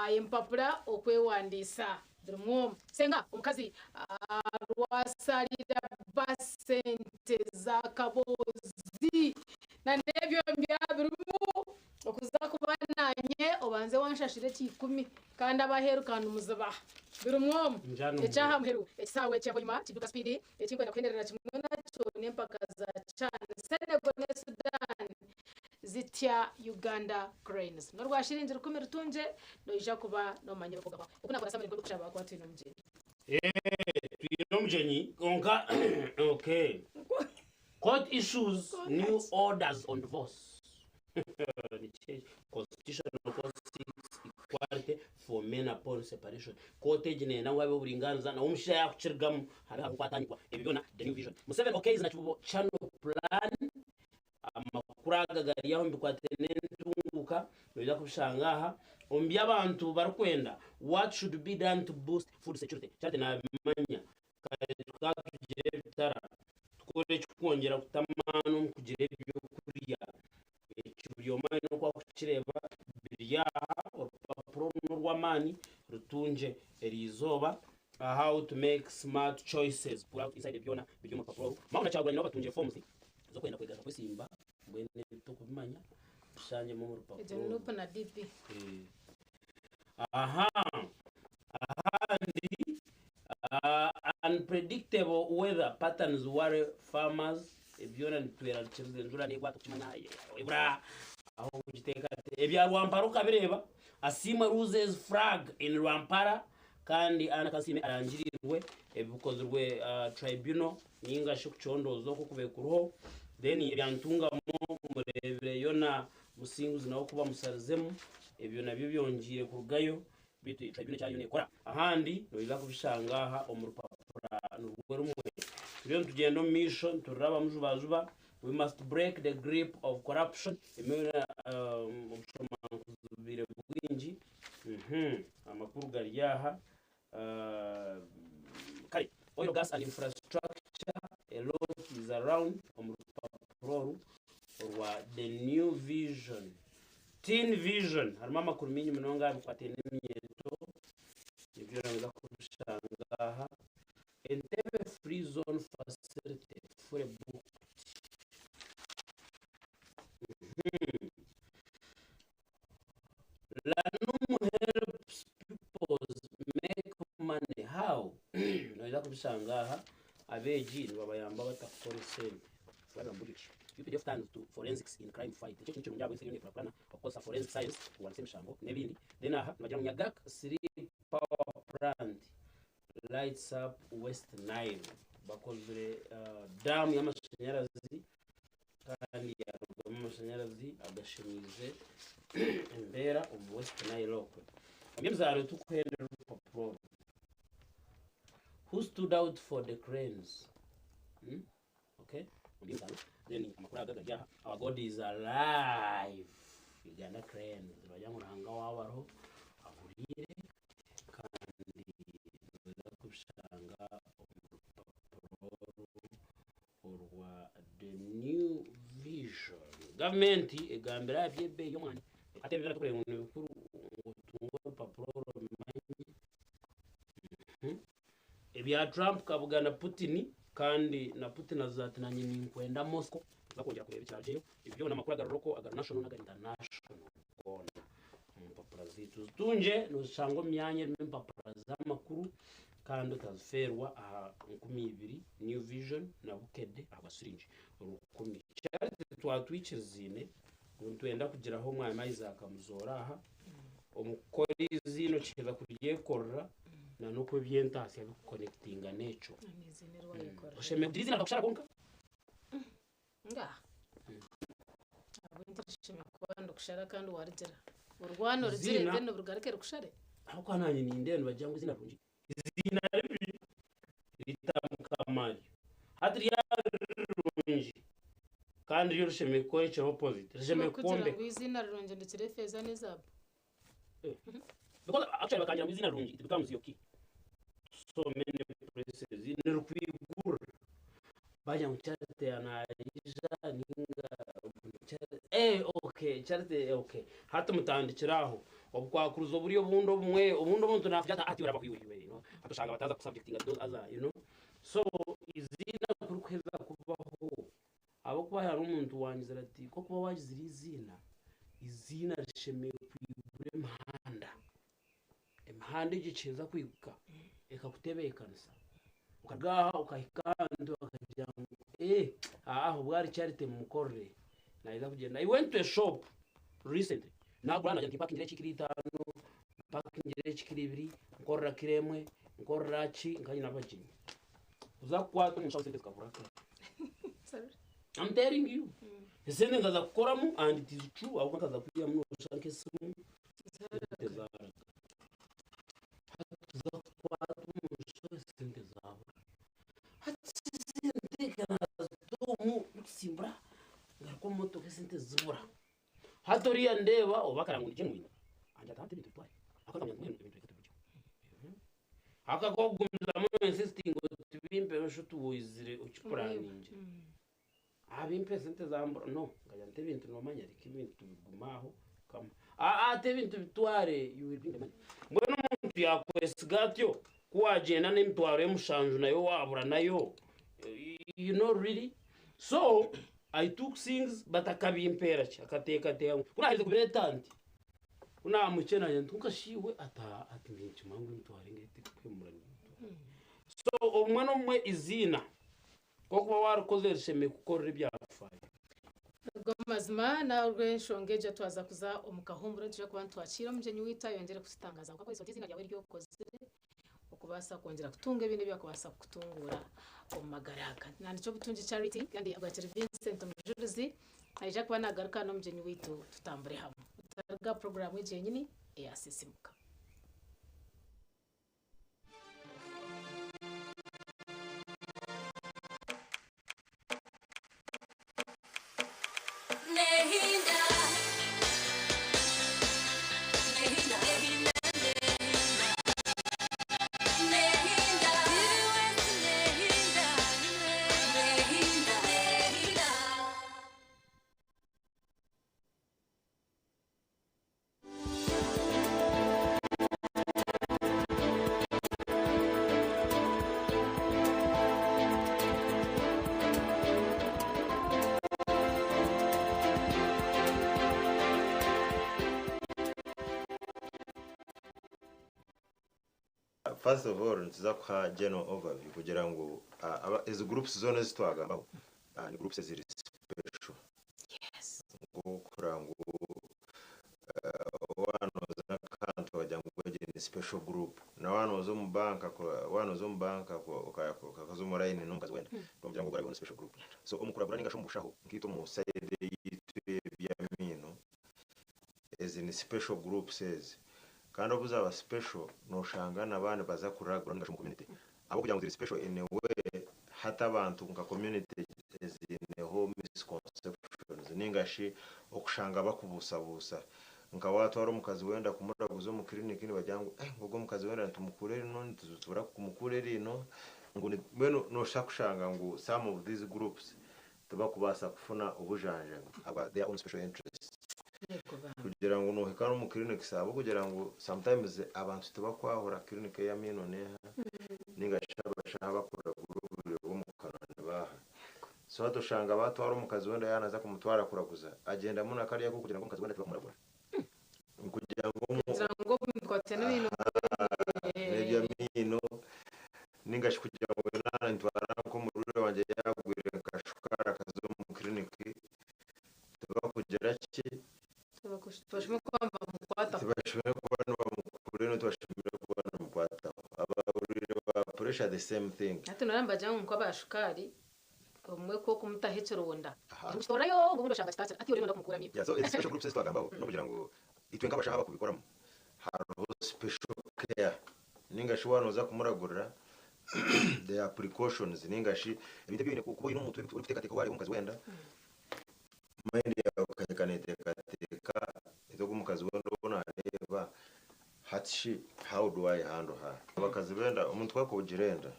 empapura okwewandiisa. Birimu omu. Senga omukazi rwasalira bba sente za kaboozi na n'ebyo mbya birimu okuza kuba nanye obanze wanshashira ekiikumi kandi abaheeru ka nimuzibaha. Birimu omu. Njano Ekyaha muheru ekisaawe ky'Hoima kiduka sipiidi ekinkwenda kuhenderera kimwe nakyo n'empaka za CHAN Senegal ne Sudan zitya Uganda Cranes. N'orwa shiringi 1000 rutungye noija kuba nomanya ebirikugabwa. Oku nakora summary nikwo ndikushaba kuba twine omugyenyi. Twine omugyenyi kwonka okay. Court issues new orders on divorce. Niki eki? Constitutional Court seeks equality for men upon separation. Kooti egi neyenda ngu habeho oburingaaniza nawe omushaija yaakukirigamu habe hariho okwatandikwa. Ebyo byona the new vision. Museveni okays na Kibubo channel plan. Amakuru aga gari aho omu bikwatiraine n'entunguuka, noija kubishanga aha. Omu bi abantu barikwenda, What should be done to boost food security? Charity naabimanya. Kare tukaba tugira ebitara, tukore ekikwongyera kuta amaani omu kugira ebyokurya. Eki buri omwe aine oku arikukireeba, biri aha, orupapura oru n'orw'amaani, rutungye eriizooba. How to make smart choices, pull out inside byona biri omu rupapura oru. Mao na Kyagulanyi nabo batungire forms z'okwenda kwegaruka kwesimba mbwenu ebi tokubimanya bishangyemu omu rupapura Egyo oru. Nup na DP. Aha ahandi unpredictable weather patterns worry farmers ebyona nitwerarikiriza enjura negwa tukimanya ebura aho kugiteekateeka ebya Rwampara okabireeba Asiimwe loses flag in Rwampara Kandi Anna Kansiime arangiriirwe ebikozirwe tribunal ninga shi okucondooza oku okubaire kuriho then ebya Ntungamo mureebire Yona Musinguzi nawe oku bamusarizemu ebyo nabyo byongyeire kurugayo beitu tribunal ekyariyo nekora. Ahandi noija kubishanga aha omu rupapura nirwo rumwe. Turiyo nitugyenda omu maisho nitururabamu jubajuba we must break the grip of corruption emwe obushomankuzi bubaire bwingi. Amakuru gari aha. Kare, oil, gas and infrastructure, a lot is around omu rupapura oru orwa The New Vision. Teen Vision harimu amakuru maingi munonga aha bikwataine n'eminyeeto, nibyo nooza kubishanga aha. Entebbe Free Zone Facility fully booked. Lanum helps pupils make money how? Noija kubishanga aha. Abeegi nibabayamba bata kukora esente? UPDF turns to forensics in crime fight. Ekyo nikirungi ahabw'ensi eriyo nekurakurana okukozesa forensic science kurwanisa emishango n'ebindi. Then aha nibagira ngu Nyagak 3 power plant lights up West Nile. Bakozire daamu y'amashanyarazi kandi yaarugamu amashanyarazi agashemeize embeera omu West Nile okwe. Eby'emizaano tikuhendera orupapura oru. Who stood out for the Cranes? Okay? Omu by'emizaano then amakuru aga gari aha. Our God is alive. Uganda Cranes. Nibagira ngu Ruhanga waabo ariho ahuriire kandi noija kubishanga omu rupapura oru orwa The New Gavumenti egambire aha by'ebeeyi y'omwani hati ebi byona turikureeba ngu nibikuru ngu otunge orupapura oru obimanye. Ebya Trump kabugana Putin kandi na Putin azize ati nanye ninkwenda Moscow nituza kwongyera kureeba ekirarugyeyo. Ebi byona amakuru agari local, agari national n'agari international goona omu mpapura zaitu. Zitungye nozishanga omu myanya erimu empapura z'amakuru kandi otazifeerwa aha 2000 New Vision na Bukedde ahabwa siringi 1000. Charity twatwikiriziine ngu nitwenda kugiraho Omwami Isaac Muzoora aha omu kukora eiziina okiheza kuryekorera na n'oku eby'entaasya bikukonekitinga n'ekyo. Oshemereire kugira eiziina rikakushara kwonka. Ngaha. Ahabw'enki rishemereire kuba nirikushara kandi warigira? Orwana origire Eiziina- then rigaruke rikushare? Ahabw'okuba naanye nindeeba nibagira ngu eiziina rirungi. Eiziina ribi riita mukama waryo. Hati ryaba riri rirungi kandi ryo rishemereire kukora ekiri opposite, rishemereire Kugira ngu kukwombeka. eiziina rirungi rikira efeeza n'ezaabu. Because actually bakangira ngu eiziina rirungi it becomes your key to so many places, nirikwigurira. Bagira ngu Charity naija ninga Charity, eh okay, Charity okay. Hati mutandikire aho. Obukwakuruzi oburi obundi obumwe, obundi omuntu nakugira ati ati oraba iwe you know. Hati oshanga bataza kusubjectinga those other, you know. So eiziina kurikuheza kubaho, ahabw'okuba hariho omuntu wangizire ati kokuba wagizire eiziina, eiziina rishemereire kwigura emihanda. Emihanda egyo ekiheza kwiguka ekakutebeekanisa okaruga aha okahika ahantu bakagira ngu eeh aha obu ari Charity mumukorere naija kugyenda. I went to a shop recently nagura nagira nti mpakingire eki kiro itaano, mpakingire eki kiro ibiri, nkorera kiro emwe, nkorera ki nkaba nyine abagyenyi. Kuza kukwata omu nshaho esente zikabura. I'm telling you. Esente nkaza kukoramu and it is true ahabw'okuba nkaza kwihamu noshusha nk'esimu. Esente zaaraga. Hati tuza kukwata omu nshaho esente zaabura. Hati esente nkazita omu ndikusimbura ngaruka omu motoka esente zibura. Hati oriya ndeeba oba akareba ngu ndi genuine angira ati hati ebintu bitware. Ahabw'okuba nkamanya ngu mbwenu ebintu reka tubigyeho. Ahabw'okuba ku orikugumizamu insisting oti bimpe nshuti waizire okipuraningyire. Aha bimpe esente zambura no nkagira nti ebintu nomanya reka ebintu tubigume aho kama aa ati ebintu bitware you will bring the money mbwenu omuntu yakwesiga atyo ku wagyenda n'emitwaro ye mushanju nayo wabura nayo you know really so I took things but akabimpeera ki akateekateeka ngu ku naherize kubireeta nti ku namukyena nagira nti kwonka shi iwe ati aa ati ninkimanya ngu emitwaro engahi terikuhemura so obumwe n'obumwe eiziina Nk'okuba waarikozire rishemereire kukukorera ebyafaayo. Ago mazima n'ahabw'enshonga egyo twaza kuza omu kahuumuro nitwija kuba nitwakiira omugyenyi waitu ayongyere kututangaza ngu akozesa ota eiziina ryawe eri okozire okubaasa kwongyera kutunga ebindi ebyakubaasa kukutunguura omu magara aga. Nandikye Obutungi Charity kandi Bwakiri Vincent Omujurizi naija kuba nagaruka n'omugyenyi waitu tutambure hamwe. Otariga aha puroguraamu egi yenyini eya Sisimuka. First of all nituza kuha general overview kugira ngu ezi groups zoona ezi twagambaho ni groups eziri special. Nk'okuhurira ngu waaba nooza nk'ahantu bakagira ngu egi ni special group. Na waaba nooza omu banka waaba nooza omu banka okaza omu layini n'omukazi weena nibamugira ngu ogwo ari special group. So omu kuragura ninga shi omu bushaho nkaitwe omu sayidi eyaitu ey'eby'amaino ezi ni special groups ezi. Kandi obu zaaba special nooshanga na baaba nibaza kuragura ninga shi omu community ahabw'okugira ngu ziri special in a way hati abantu nka community eziineho misconceptions ninga shi okushanga bakubuusabuusa. Nka waatwara omukazi wenda kumuraguza omu clinic nibagira ngu eh ngu ogu omukazi wenda nitumukuura eriino nitubura kumukuura eriino ngu mbwenu nooshusha kushanga ngu some of these groups. Tibakubaasa kufuna obujanjabi ahabwa their own special interests. Kugira ngu nohika n'omu clinics ahabw'okugira ngu sometimes abantu tibakwahura clinic ey'amaino n'eha ninga shi abashaho abakuragura oburwaire bw'omu kanwa nibaaha. So hati oshanga batwara omukazi wenda yaaba naaza kumutwara kuraguza agyendamu na kariya k'okugira ngu omukazi wenda tibakumuragura. Kugira ngu omu Kugira ngu omukwate n'amaino n'eby'amaino ninga shi kugira ngu naaba nintwara nk'omurwaire wangye yaagwire nka shukaari akaza omu clinic tibakugira ki? Tibashemereire kuba nibamukwataho. Tibashemereire kuba nibamukura eno tibashemereire kuba nibamukwataho. Abarwaire ba pressure the same thing. Hati noreeba nibagira ngu nk'aba shukaari obumwe kwo okumutaho ekironda orikukitorayo obundi oshanga kitakira hati oriyo noyenda kumukura amaino. Yeah, so ezi special groups ezi twagambaho n'okugira ngu itwe nk'abashaho abakubikoramu hariho special care ninga shi waaba nooza kumuragurira there are precautions ninga shi ebintu ebi oine kuba oine omu mutwe orikuteekateeka waaba ori omukazi wenda Mind yaawe ekahika neeteekateeka eti ogu omukazi wenda ou naareeba hati shi how do I handle her? Abakazi b'enda, omuntu ku arikugira enda,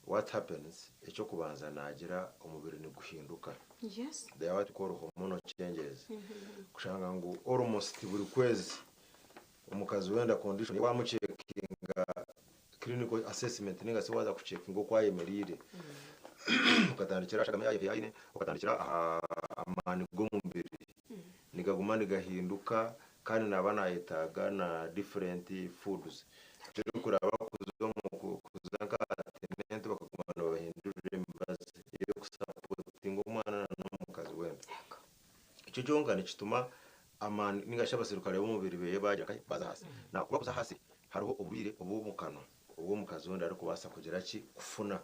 what happens, eky'okubanza naagira omubiri niguhinduka. Yes. They are what we call hormonal changes. Kushanga ngu almost buri kwezi omukazi w'enda condition ye waamucekinga clinical assessment ninga shi waaza kucekinga oku ayemereire, okatandikira aha shagama ei aine, okatandikira aha maani g'omubiri, nigaguma nigahinduka kandi naaba naayetaaga na different foods. Turikuraba kuza omu kuza nka antenatal bakaguma nibabahindurira emibazi ey'okusapotinga omwana n'omukazi w'enda. Ekyo kyonka nikituma amaani ninga shi abaserukare b'omubiri beye baagira nkahi? Baaza ahaasi. Na ku bakuza ahaasi, hariho oburwaire obw'omu kanwa obu omukazi w'enda arikubaasa kugira ki? Kufuna.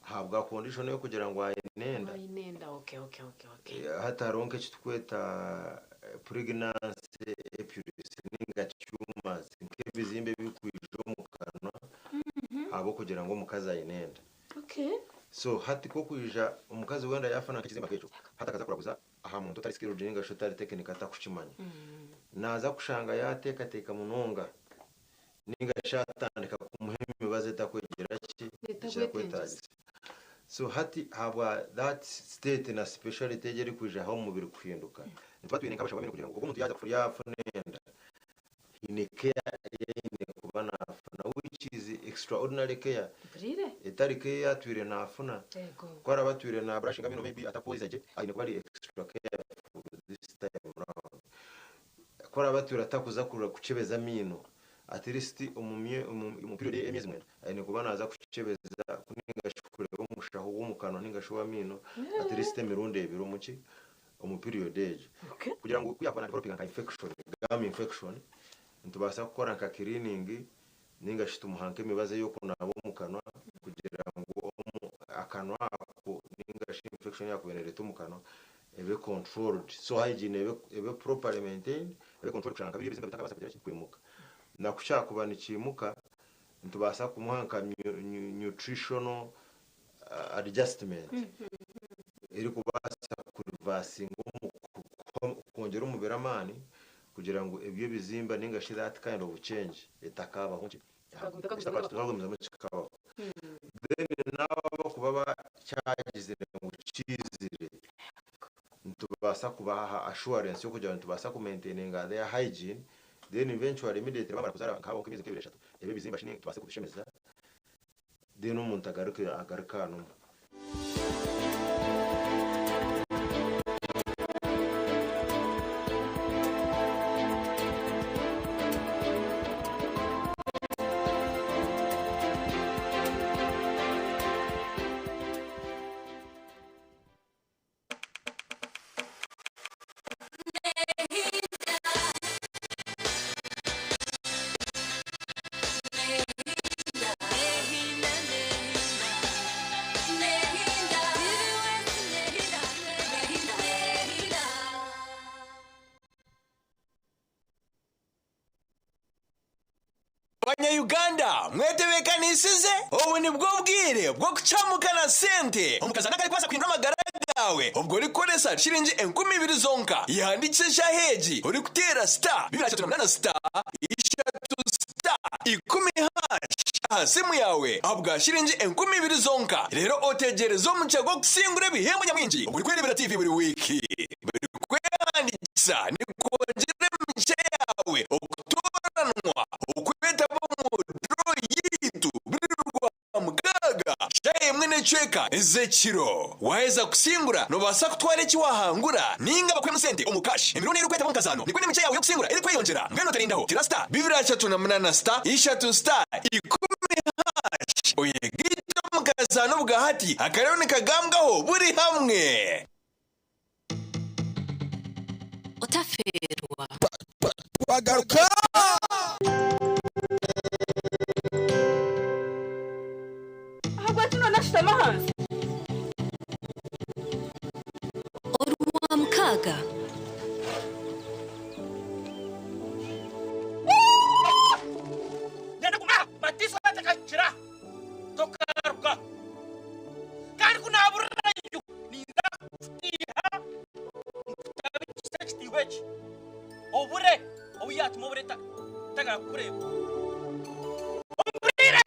Ahabwa condition y'okugira ngu aine enda. Aine enda, okay, okay, okay, okay. Hati hariho nk'eki turikweta pregnancy epules ninga tumors, nk'ebizimba ebirikwija omu kanwa ahabw'okugira ngu omukazi aine enda. Okay. So hati ku okwija omukazi wenda yafuna nk'ekizimba nk'ekyo, hati akaza kuraguza aha muntu otari skilled ninga shi otari technical atakukimanya, naaza kushanga yaateekateeka munonga ninga shi atandika kumuha emibazi etakwegyera ki, etakwetaagisa. So hati ahabwa that state na speciality egyo erikwija aha omubiri kuhinduka, nituba twine nk'abashaho b'amaino kugira ngu ogu omuntu yaaza yaafuna enda, haine care ei aine kuba naafuna which is extraordinary care Mpuriire. etari care ei atwire naafuna. Yego. Ku araabe atwire naaburashinga amaino maybe atakwozya gye, aine kuba ari extra careful this time round. Ku araabe atwire atakuza kukyebeza amaino, at least omu omu period y'emyezi mwenda aine kuba naaza kukyebeza ninga shi kureeba omushaho w'omu kanwa ninga shi ow'amaino at least emirundi ebiri omu ki? Omu period egyo. Kugira ngu ku yaakuba na developinga nka infection, gum infection, nitubaasa kukora nka cleaning ninga shi tumuha nk'emibazi ey'okunaaba omu kanwa kugira ngu akanwa ako ninga shi infection eyakubaire neereetwa omu kanwa ebe controlled. So hygiene ebe ebe properly maintained, ebe controlled kushanga nka biriya ebizimba bitakabaasa kugira ki? Kwimuka. Na ku kyakuba nikiimuka, nitubaasa kumuha nka nutritional adjustment erikubaasa kurivasinga kwongyera omubiri amaani kugira ngu ebyo ebizimba ninga shi that kind of change etakaabaho kikagumizamu kikabaho. Then naabo abarikuba bakyagizire ngu kiizire, nitubaasa kubaha assurance y'okugira ngu nitubaasa ku maintaininga their hygiene then eventually immediately bamara kuzaara nka habaho nk'emyezi nk'ebiri eshatu, ebyo ebizimba shi tubaase kubishemeza. Then omuntu agaruke agaruke hanu. Banya-Uganda mwetebeekanisize? Obu nibwo bwire bw'okucamuka na sente. Omukazi arikubaasa kuhindura amagara gaawe obwo orikukoresa shiringi 2000 zonka. Yehandiikise eshaaha egi orikuteera star 238 star 3 10 hash. aha simu yaawe ahabwa shiringi 2000 zonka reero otegyereze omugisha gw'okusingura ebihembo nyamwingi ogurikwereebera tiivi buri wiiki. Buri kwehandiikisa nikwongyera emigisha yaawe okutooranwa okwetaba omu draw yaitu buri Rwamukaaga shaaha emwe n'ecweka ez'ekiro. Waaheza kusingura noobaasa kutwara eki waahangura nainga bakuhemu sente omu kashi. Emirundi erikwetaba omu kazaano nikwo n'emigisha yaawe y'okusingura erikweyongyera. Mbwenu otarindaho, tira star 238 star ishatu star ikumi hash oyegaite omu kazaano obwahati akariho nikagambwaho buri hamwe. Otafeerwa. Twagaruka! Ahabwaki none ashutami ahansi? Orwamukaaga. Nenda kuguma aha Matiso atakakira tokaruga kandi ku naaburirayo ninza kukutiiha nkutabe ekisa ekitiihwa eki obure ou yaatuma obure tagaruka kukureeba. Ompurire!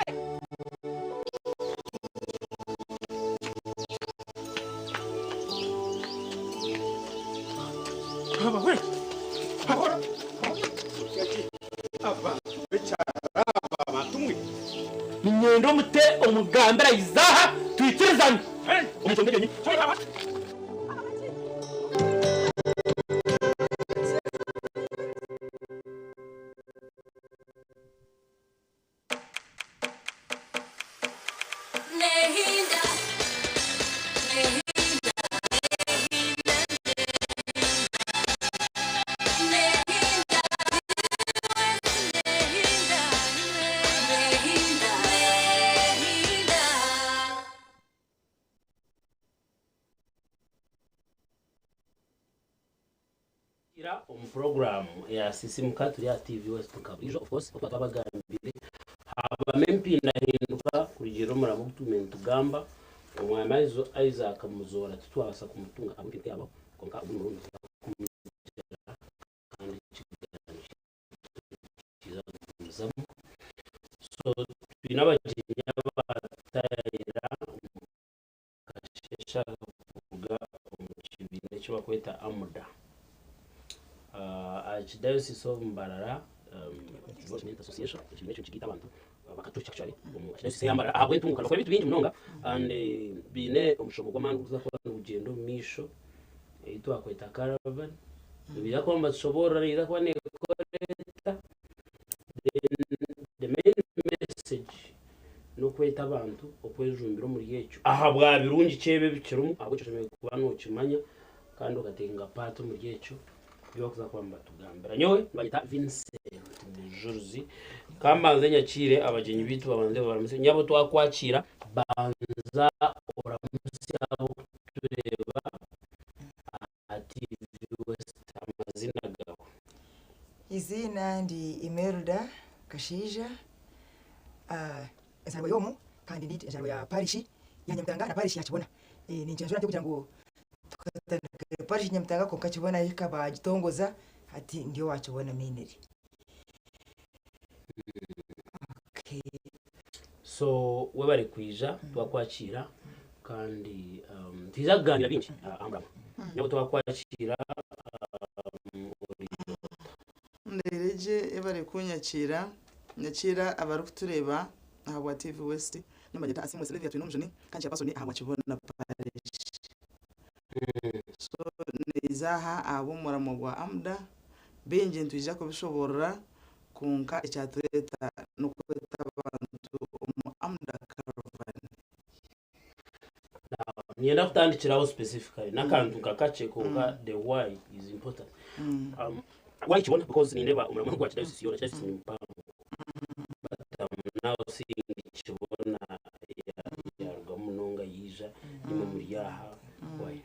Niinyenda omute omugambire aije aha twikirizane omu nshonga egyo nyingi. Ira omu puroguraamu ya Sisimuka turi aha TV West nka buriijo of course oku twabagambire habamu empindahinduka kurugiirira omurimo ogu tugume nitugamba omwami Isaac Muzoora titwabaasa kumutunga ahabw'empinduka eyabaho kwonka ogu n'omurundi tuza kumugira kandi ekigaaniiro kyaitu nikiija kugumizamu so twine abagyenyi abaatayayira omu Kasheeshe aka kuruga omu kibiina eki barikweta AMDA, Archdiocese of Mbarara Development Association, ekibiina ekyo nikigaita abantu Abakaturiki actually omu Archdiocese eya Mbarara ahabw'entunguka nibakora ebintu bingi munonga and baine omushomo gw'amaani ogurikuza kuba nigugyenda omu maisho ei twakweta caravan, nibaija kuba nibatushoboorora neija kuba neekora eta then the main message n'okweta abantu okwejumbira omuri ekyo ahabwa birungi ki ebi ebikirimu ahabw'ekyo oshemereire kuba nookimanya kandi okatekinga part omuri ekyo ebi barikuza kuba nibatugambira. Nyowe nibanyeta Vincent Mujurizi ka mbanze nyakiire abagyenyi baitu babanze babaramuse. Nyabo twakwakiira banza oramusye ab'okutureeba aha TV West amazina gaawe. Eiziina ndi Imelda Kashaija, enzarwa y'omu kandi ndi enzarwa ya parish ya Nyamitanga na parish ya Kibona. Ninkyenjura nti kugira ngu tukatandika parish ya Nyamitanga kwonka Kibona yo ekaba bagitongoza hati ndi owa Kibona mainly. Okay. So webare kwija twakwakiira kandi nitwija kuganira bingi aha murama. Nyowe twakwakiira ori ota? Ndeire gye yebare kunyakiira, nyakiira abarikutureeba ahabwa TV West. Nyowe Asiimwe Sylvia Twinomujuni kandi chairperson ahabwa Kibona Parish. So naiza aha ahabw'omuramo gwa AMDA, bingi nitwija kubishoboorora kwonka ekyatureeta n'okweta abantu omu AMDA Caravan. Now, niinyenda kutandikiraho specifically n'akantu nka kakye kwonka the why is important. Why Kibona? Because nindeeba omurimo gwa Kidayosisi yoona, Kidayosisi ni mpango. But um, now seeing Kibona yarugamu munonga yaija, imwe muri aha, why?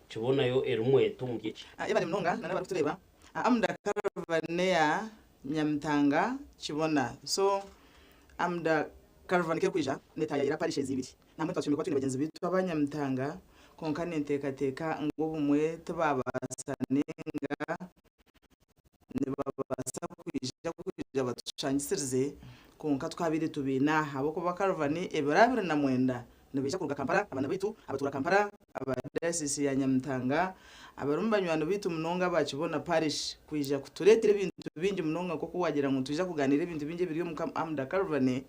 Kibona yo erimu eta omuri eki? Yebare munonga na n'abarikutureeba. Amda Caravan neya Nyamitanga Kibona. So Amda Caravan kerikwija netayayira parishes ibiri. Namwe twashemereire kuba twine bagyenzi baitu aba Nyamitanga kwonka ninteekateeka ngu obumwe tibabaasa ninga nibabaasa kwija kwija batushangisirize. Kwonka tukabaire tubaine aha ahabw'okuba Karavani ebiro 29 nibaija kuruga Kampala, abaana baitu abatuura Kampala, aba Diocese ya Nyamitanga, abarimu banywani baitu munonga aba Kibona Parish kwija kutureetera ebintu bingi munonga nk'oku waagira ngu nitwija kugaaniira ebintu bingi ebiri omu Amuda Karavani.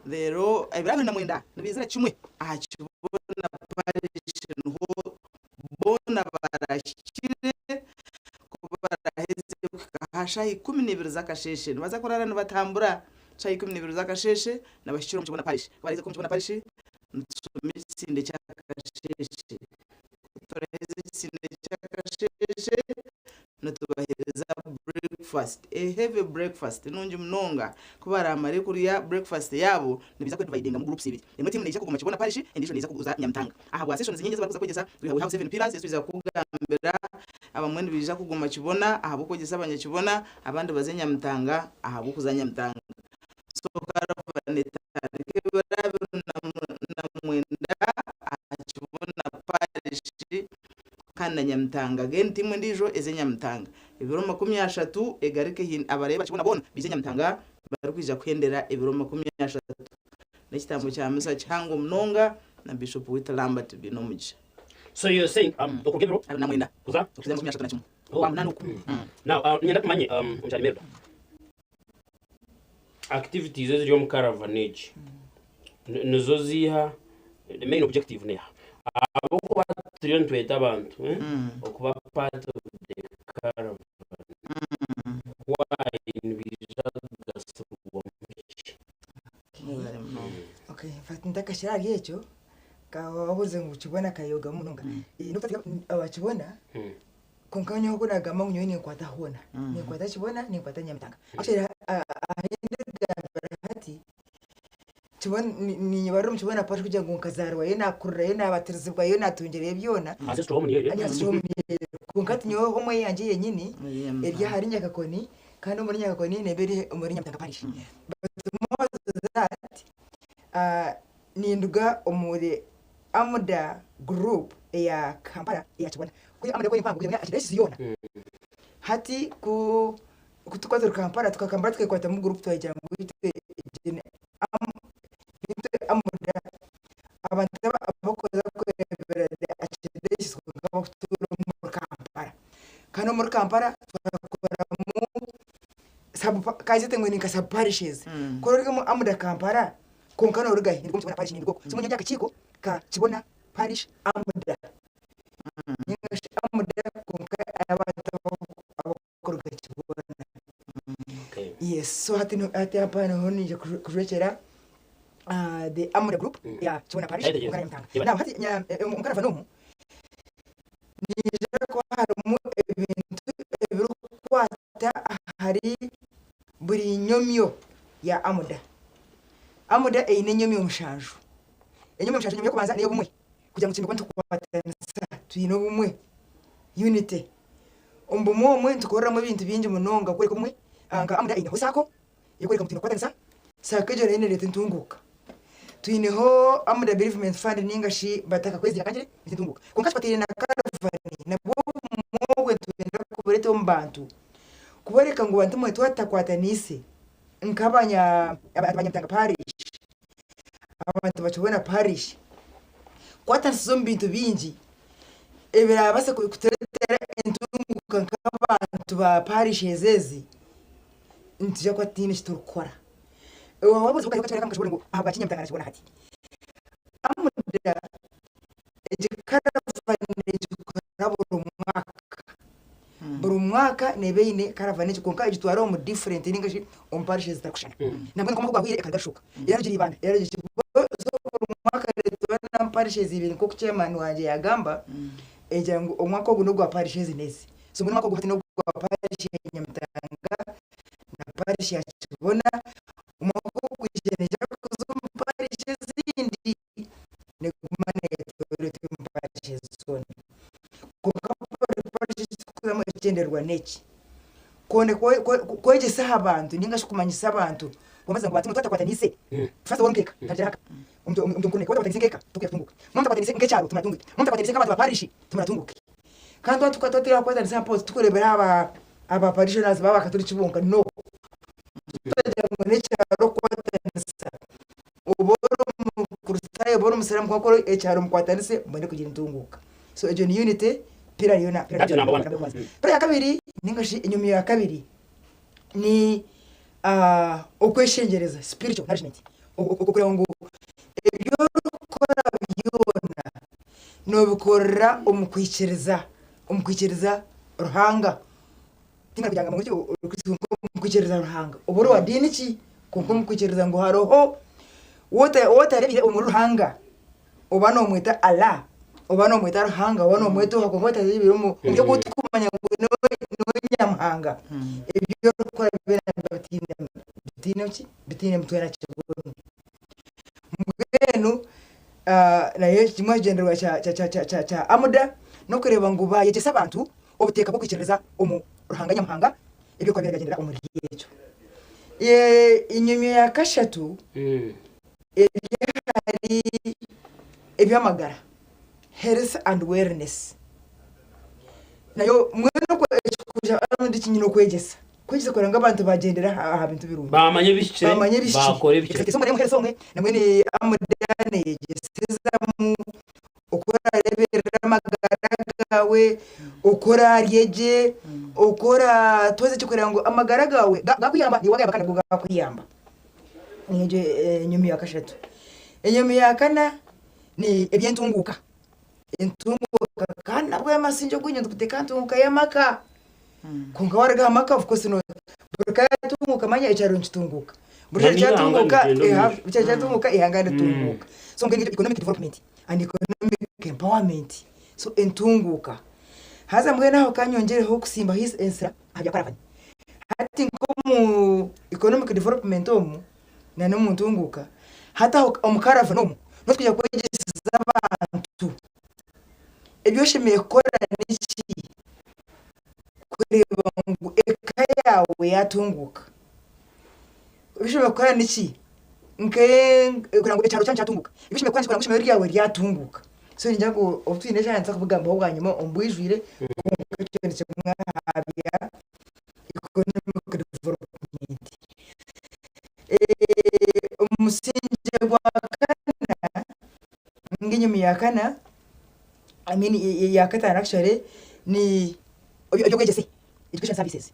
Reero ebiro 29 nibaizira kimwe aha Kibona Parish niho boona barahikire ku baraheze kuhika aha shaaha 12 z'akasheeshe nibaza kuraara nibatambura shaaha 12 z'akasheeshe nibahikira omu Kibona Parish. Ku baraheze kuhika omu Kibona Parish nitushoma ekisinde ky'akasheeshe. Ku turaheza ekisinde ky'akasheeshe nitubaheereza breakfast, a heavy breakfast nungi munonga. Ku baraamare kurya breakfast yaabo nibaija kwedivaidingamu groups ibiri. Emwe tiimu neija kuguma Kibona Parish endiijo neija kuza Nyamitanga. Ahabwa sessions nyingi ezi barikuza kwegyesa, we have seven pillars ezi twija kugambira abamwe nibaija kuguma Kibona ahabw'okwegyesa abanyakibona abandi baze Nyamitanga ahabw'okuza Nyamitanga. So caravan etandika ebiro 29 aha Kibona Parish kandi na Nyamitanga. Then tiimu endiijo eze Nyamitanga. Ebiro 30 egaruke abareeba Kibona boona baije Nyamitanga barikwija kuhendera ebiro 30 n'ekitambo kya misa kihango munonga na Bishop waitu Lambert Bainomugisha. So you're saying okuruga ebiro 29 kuza okuza 31 Oh. kwa munana oku. Now niinyenda tumanye omukyara Imelda activities eziri omu caravan egi nizo ziiha the main objective neeha ahabw'okuba turiyo nitweta abantu okuba part of the caravan why nibaija kugasirwamu ki? Okay, in fact ntakashira ahari ekyo, ka wabuuze ngu kibona kayogamu munonga. Wakibona, kwonka nyowe oku nagamba ngu nyowe ninkwata hoona. Ninkwata kibona, ninkwata Nyamitanga. Actually ahu ndigambira hati, kibona ninyebarira omu kibona parish kugira ngu nkazaarwayo, nakurirayo, nabatirizibwayo, natungirayo byona. Ancestral home niyo eri. Ancestral home niyo eri. Kwonka hati nyowe home eyangye yenyini eri ahari Nyakakoni kandi omuri Nyakakoni neeba eri omuri Nyamitanga parish. But more to that, ninduga omuri Amuda group eya Kampala eya Kibona. Ku Amuda ku eri mpango kugira ngu archdiocese yoona. Hati ku ku tukuba turi Kampala tukakambara tukekwatamu group twagira ngu itwe itwe Amuda abantu abakuza kureebera the archdiocese kwonka abakutuura omuri Kampala. Kandi omuri Kampala twakoramu sub kazete ngu ni nka sub parishes. Ku ori omu Amuda Kampala Kwonka norugahi nirwo Kibona Parish nindugwa okwo. So mbwenu ndi akakiiko ka Kibona Parish Amuda. Ninga shi Amuda kwonka abantu abakuruga Kibona. Yes, so hati hati apa niho niija kujwekyera the Amuda group ya Kibona Parish kwonka na Nyamitanga. Now hati omu caravan omu niija kuba harimu ebintu ebirikukwata ahari buri nyomyo ya Amuda. Amuda eine enyomyo mushanju. Enyomyo mushanju, enyomyo y'okubanza n'ey'obumwe, kugira ngu twine kuba nitukwatanisa twine obumwe, unity. Omu bumwe omwe nitukoreramu ebintu bingi munonga kworeka obumwe, nka Amuda eineho saako ey'okworeka ngu twine kukwatanisa, saako egyo nayo nereeta entunguuka. Twineho Amuda Bereavement Fund ninga shi batakakwezire akangire entunguuka. Kwonka kikwataine na karavani nabwo obumwe obwe nitwenda kubureeta omu bantu kuboreka ngu bantu mwe twatakwataniise nk'abanya abanyamutanga parish abantu bakibona parish kukwatanisiza omu bintu bingi ebirabaase kutureetera entunguuka nk'abantu ba parishes ezi nitwija kuba tutaine eki turikukora. Waaba ahabwaki Nyamitanga nakibona hati? Amuda egi karavani negikora buri mwaka. Buri mwaka neeba eine karavani egi kwonka egitwara omu different ninga shi omu parishes zitarikushushana. Nambwenu nk'omwaka ogwahweire ekaruga Rushoka, erarugira Ibanda, erarugira ki. So buri mwaka neetwara omu parishes ibiri nk'oku chairman wangye yaagamba, egira ngu omwaka ogu n'ogwa parish ezi n'ezi. So mbwenu omwaka ogu hati n'ogwa parish ya Nyamitanga na parish ya Kibona, omwaka ogurikwija neija kuza omu parish ezindi. Neguma netoora omu parishes zoona. Kwonka buri parish eki turikuzamu ekigyendererwa n'eki, kwegyesa aha bantu ninga shi kumanyisa abantu kubaza ngu bantu mwe twatakwataniise, first of all nk'eka nkagira haka omuntu omuntu mukuru watakwataniise nk'eka tokuya kutunguka, mwamutakwataniise nk'ekyaro timuratunguke, mwamutakwataniise nk'abantu ba parish timuratunguke. Kandi twaba twatukwatanisa mpozi tukureebera aba aba parishioners baba Abakaturiki bonka no. Tutagira ngu n'ekyaro kukwataniisa. Omusiraamu kwonka ori ekyaro mukwatanise mubone kugira entunguuka. So egyo ni unity pillar yoona That's number one. Pillar ya kabiri ninga shi enyomyo ya kabiri ni okweshengyereza, spiritual nourishment, okureba ngu ebi orikukora byona nobikorera omu kwikiriza, omu kwikiriza Ruhanga. Tinga kugira ngu omu kwikiriza Ruhanga, oba ori owa diini ki kwonka omu kwikiriza ngu hariho ou otareebire omuri Ruhanga. Oba nomweta Allah, oba nomweta Ruhanga, oba nomweta oha kwonka otareebire omu buryo obu otarikumanya ngu niwe Nyamuhanga, ebi orikukora byona nibiba bitaine bitaine ki? Bitaine mutwe na kibunu. Mbwenu nayo kimwe aha kigyendererwa kya kya AMUDA n'okureeba ngu baayegyesa abantu obuteeka bw'okwikiririza omu Ruhanga Nyamuhanga eby'okuba biragyendera omuri ekyo. Enyomyo ya kashatu eri ahari eby'amagara, health and wellness, nayo mbwenu ekyo nyine okwegyesa, kwegyesa kugira ngu abantu bagyendere aha bintu birungi, Bamanye ebihikire, bamanye ebihikire. bakore ebihikire. Mbwenu health omwe nambwenu neyegyesezamu oku orareeberera amagara gaawe, oku oraarye gye, oku oraatwaze gye kugira ngu amagara gaawe gakuyamba naiwe wagayamba kandi nago gakuyamba. Egyo enyomyo ya kashatu. Enyomyo ya kana ni eby'entunguuka. Entunguuka kandi nabwo amasingye ogu nituguteeka aha ntunguuka y'amaka. Kwonka waaruga aha maka of course buri ka yaatunguuka manya ekyaro nikitunguuka. Buri kyaro N'eihanga kyatunguuka nirigyenda omu maisho. buri kyaro kyatunguuka eihanga ritunguuka. So mbwenu economic development and economic empowerment. So entunguuka. Haza mbwenu aho ka nyongyereho okusimbaho ensira aha bya karavani. Hati nk'omu economic development omu na n'omu ntunguuka, hati aho omu karavani omu niho twija kwegyeseza abantu ebi oshemereire kukora niki kureeba ngu eka yaawe yaatunguuka. Ebi oshemereire kukora niki kureeba ngu ekyaro kyanyu kyatunguuka. Ebi oshemereire kukora niki kureeba ngu eishomero ryawe ryatunguuka. So ningira ngu obu twine eshaaha nituza kubigambaho bwanyima omu bwijwire kwonka ekyo ni kimwe aha bya economic development. Omusingye gwa kana ninga enyomyo ya kana, I mean eya kataano actually ni eby'obwegyese, education services.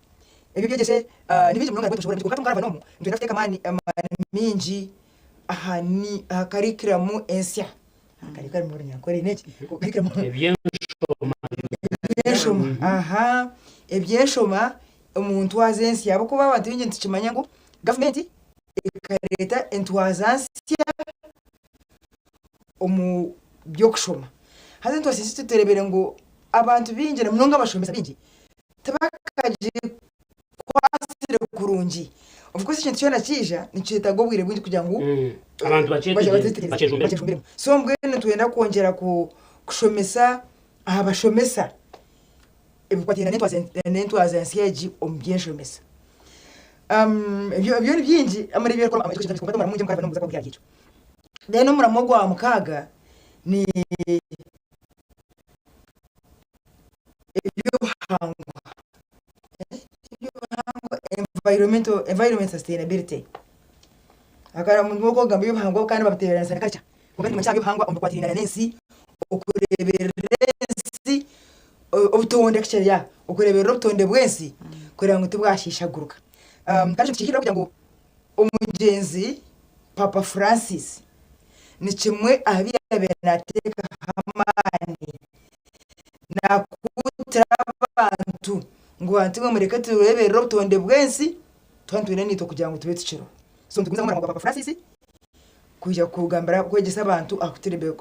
Eby'obwegyese ni bingi munonga kwonka twaba omu nitwenda kuteeka amaani maingi aha curriculum ensya. Ebyenshoma aha ebyenshoma omu ntwaza ensya ahabw'okuba abantu baingi nitukimanya ngu gavumenti ekareeta entwaza nsya omu by'okushoma. Haza entwaza ensya tureebire ngu abantu baingi na munonga abashomesa baingi tibakagikwatsire kurungi. Of course ekintu kyona kiija nikyetaaga obwire bwingi kugira ngu Abantu bakyetegereze, bakyejumbiremu. bakyejumbiremu. So mbwenu nitwenda kwongyera kushomesa aha bashomesa ebikwatiraine n'entwaza nsya egi omu by'enshomesa. Ebyo ni bingi Then omurimo ogwa mukaaga ni eby'obuhangwa, eby'obuhangwa environmental environment sustainability. Obu orikugamba eby'obuhangwa kandi babitebeekanisa na culture kwonka nikimanyisa eby'obuhangwa omu bikwatiraine n'ensi, okureeberera ensi, obutonde actually yeah, okureeberera obutonde bw'ensi kureba ngu tibwashiishaguruka. Kandi ekyo nikihikirira kugira ngu Omugyenzi Paapa Francis ni kimwe aha bi yaabaire naateekaho amaani, naakuutira abantu ngu bantu imwe mureke tureeberere obutonde bw'ensi twaba nitwenda naitwe kugira ngu tube tukiriho. So nitugumizamu omurimo gwa Paapa Francis kwija kugambira kwegyesa abantu aha kutureebera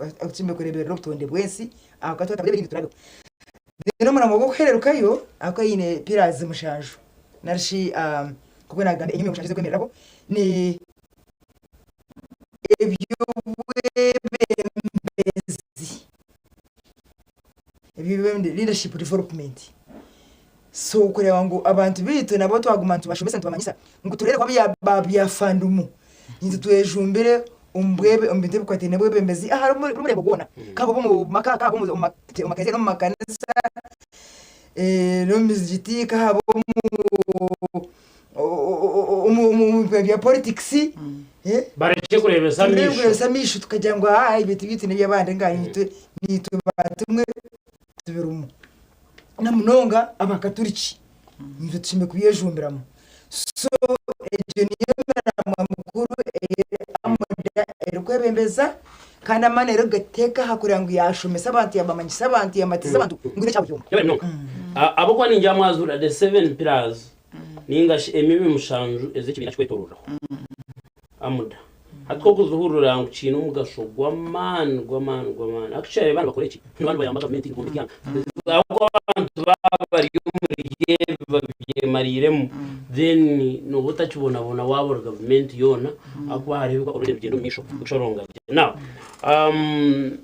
kureeberera obutonde bw'ensi ahabw'okuba twaba tutabureebereire niturabeho. Then omurimo gw'okuhererukayo ahabw'okuba eine pillars mushanju nari shi nk'oku naagamba enyomyo mushanju ezirikwemereraho ni eby'obwebembezi, leadership development. So kureeba ngu abantu baitu nabo twaguma nitubashomesa nitubamanyisa ngu tureebe ku baabiafandumu nitwe twejumbire omu bwebe omu bintu ebikwataine n'obwebembezi ahari buri muringo gwona kaaba omu maka kaaba omu makereziya n'omu makanisa n'omu mizigiti kaaba omu bya politics. Barekye. Turekye kureebesa Turekye amaisho. kureebesa amaisho tukagira ngu aa ebintu byaitu n'eby'abandi nga naitwe naitwe bantumwe tubirimu. Na munonga abakaturiki naitwe tushemereire kubyejumbiramu. So egyo niyo miramwa mikuru ei AMUDA erikwebembeza kandi amaani erikugateeka aha kureba ngu yaashomesa abantu, yaabamanyisa abantu, yaamatiza abantu ngu n'ekya buri omwe. Yebare munonga. Ahabw'okuba ningira mwazuura the seven pillars ninga shi emibi mushanju ez'ekibiina kikwetororeraho. Amuda. Hati ku okuzihurira ngu kiine omugasho gw'amaani gw'amaani gw'amaani. Actually abaana bakora eki? Abaana nibayamba gavumenti kwombeka eihanga. Ahabw'okuba abantu baaba bari omuri ebi babyemariiremu then nooba otakibonabona waaba ori gavumenti yoona ahabw'okuba hariho ebi already nibigyenda omu maisho kushoronga gye. Now,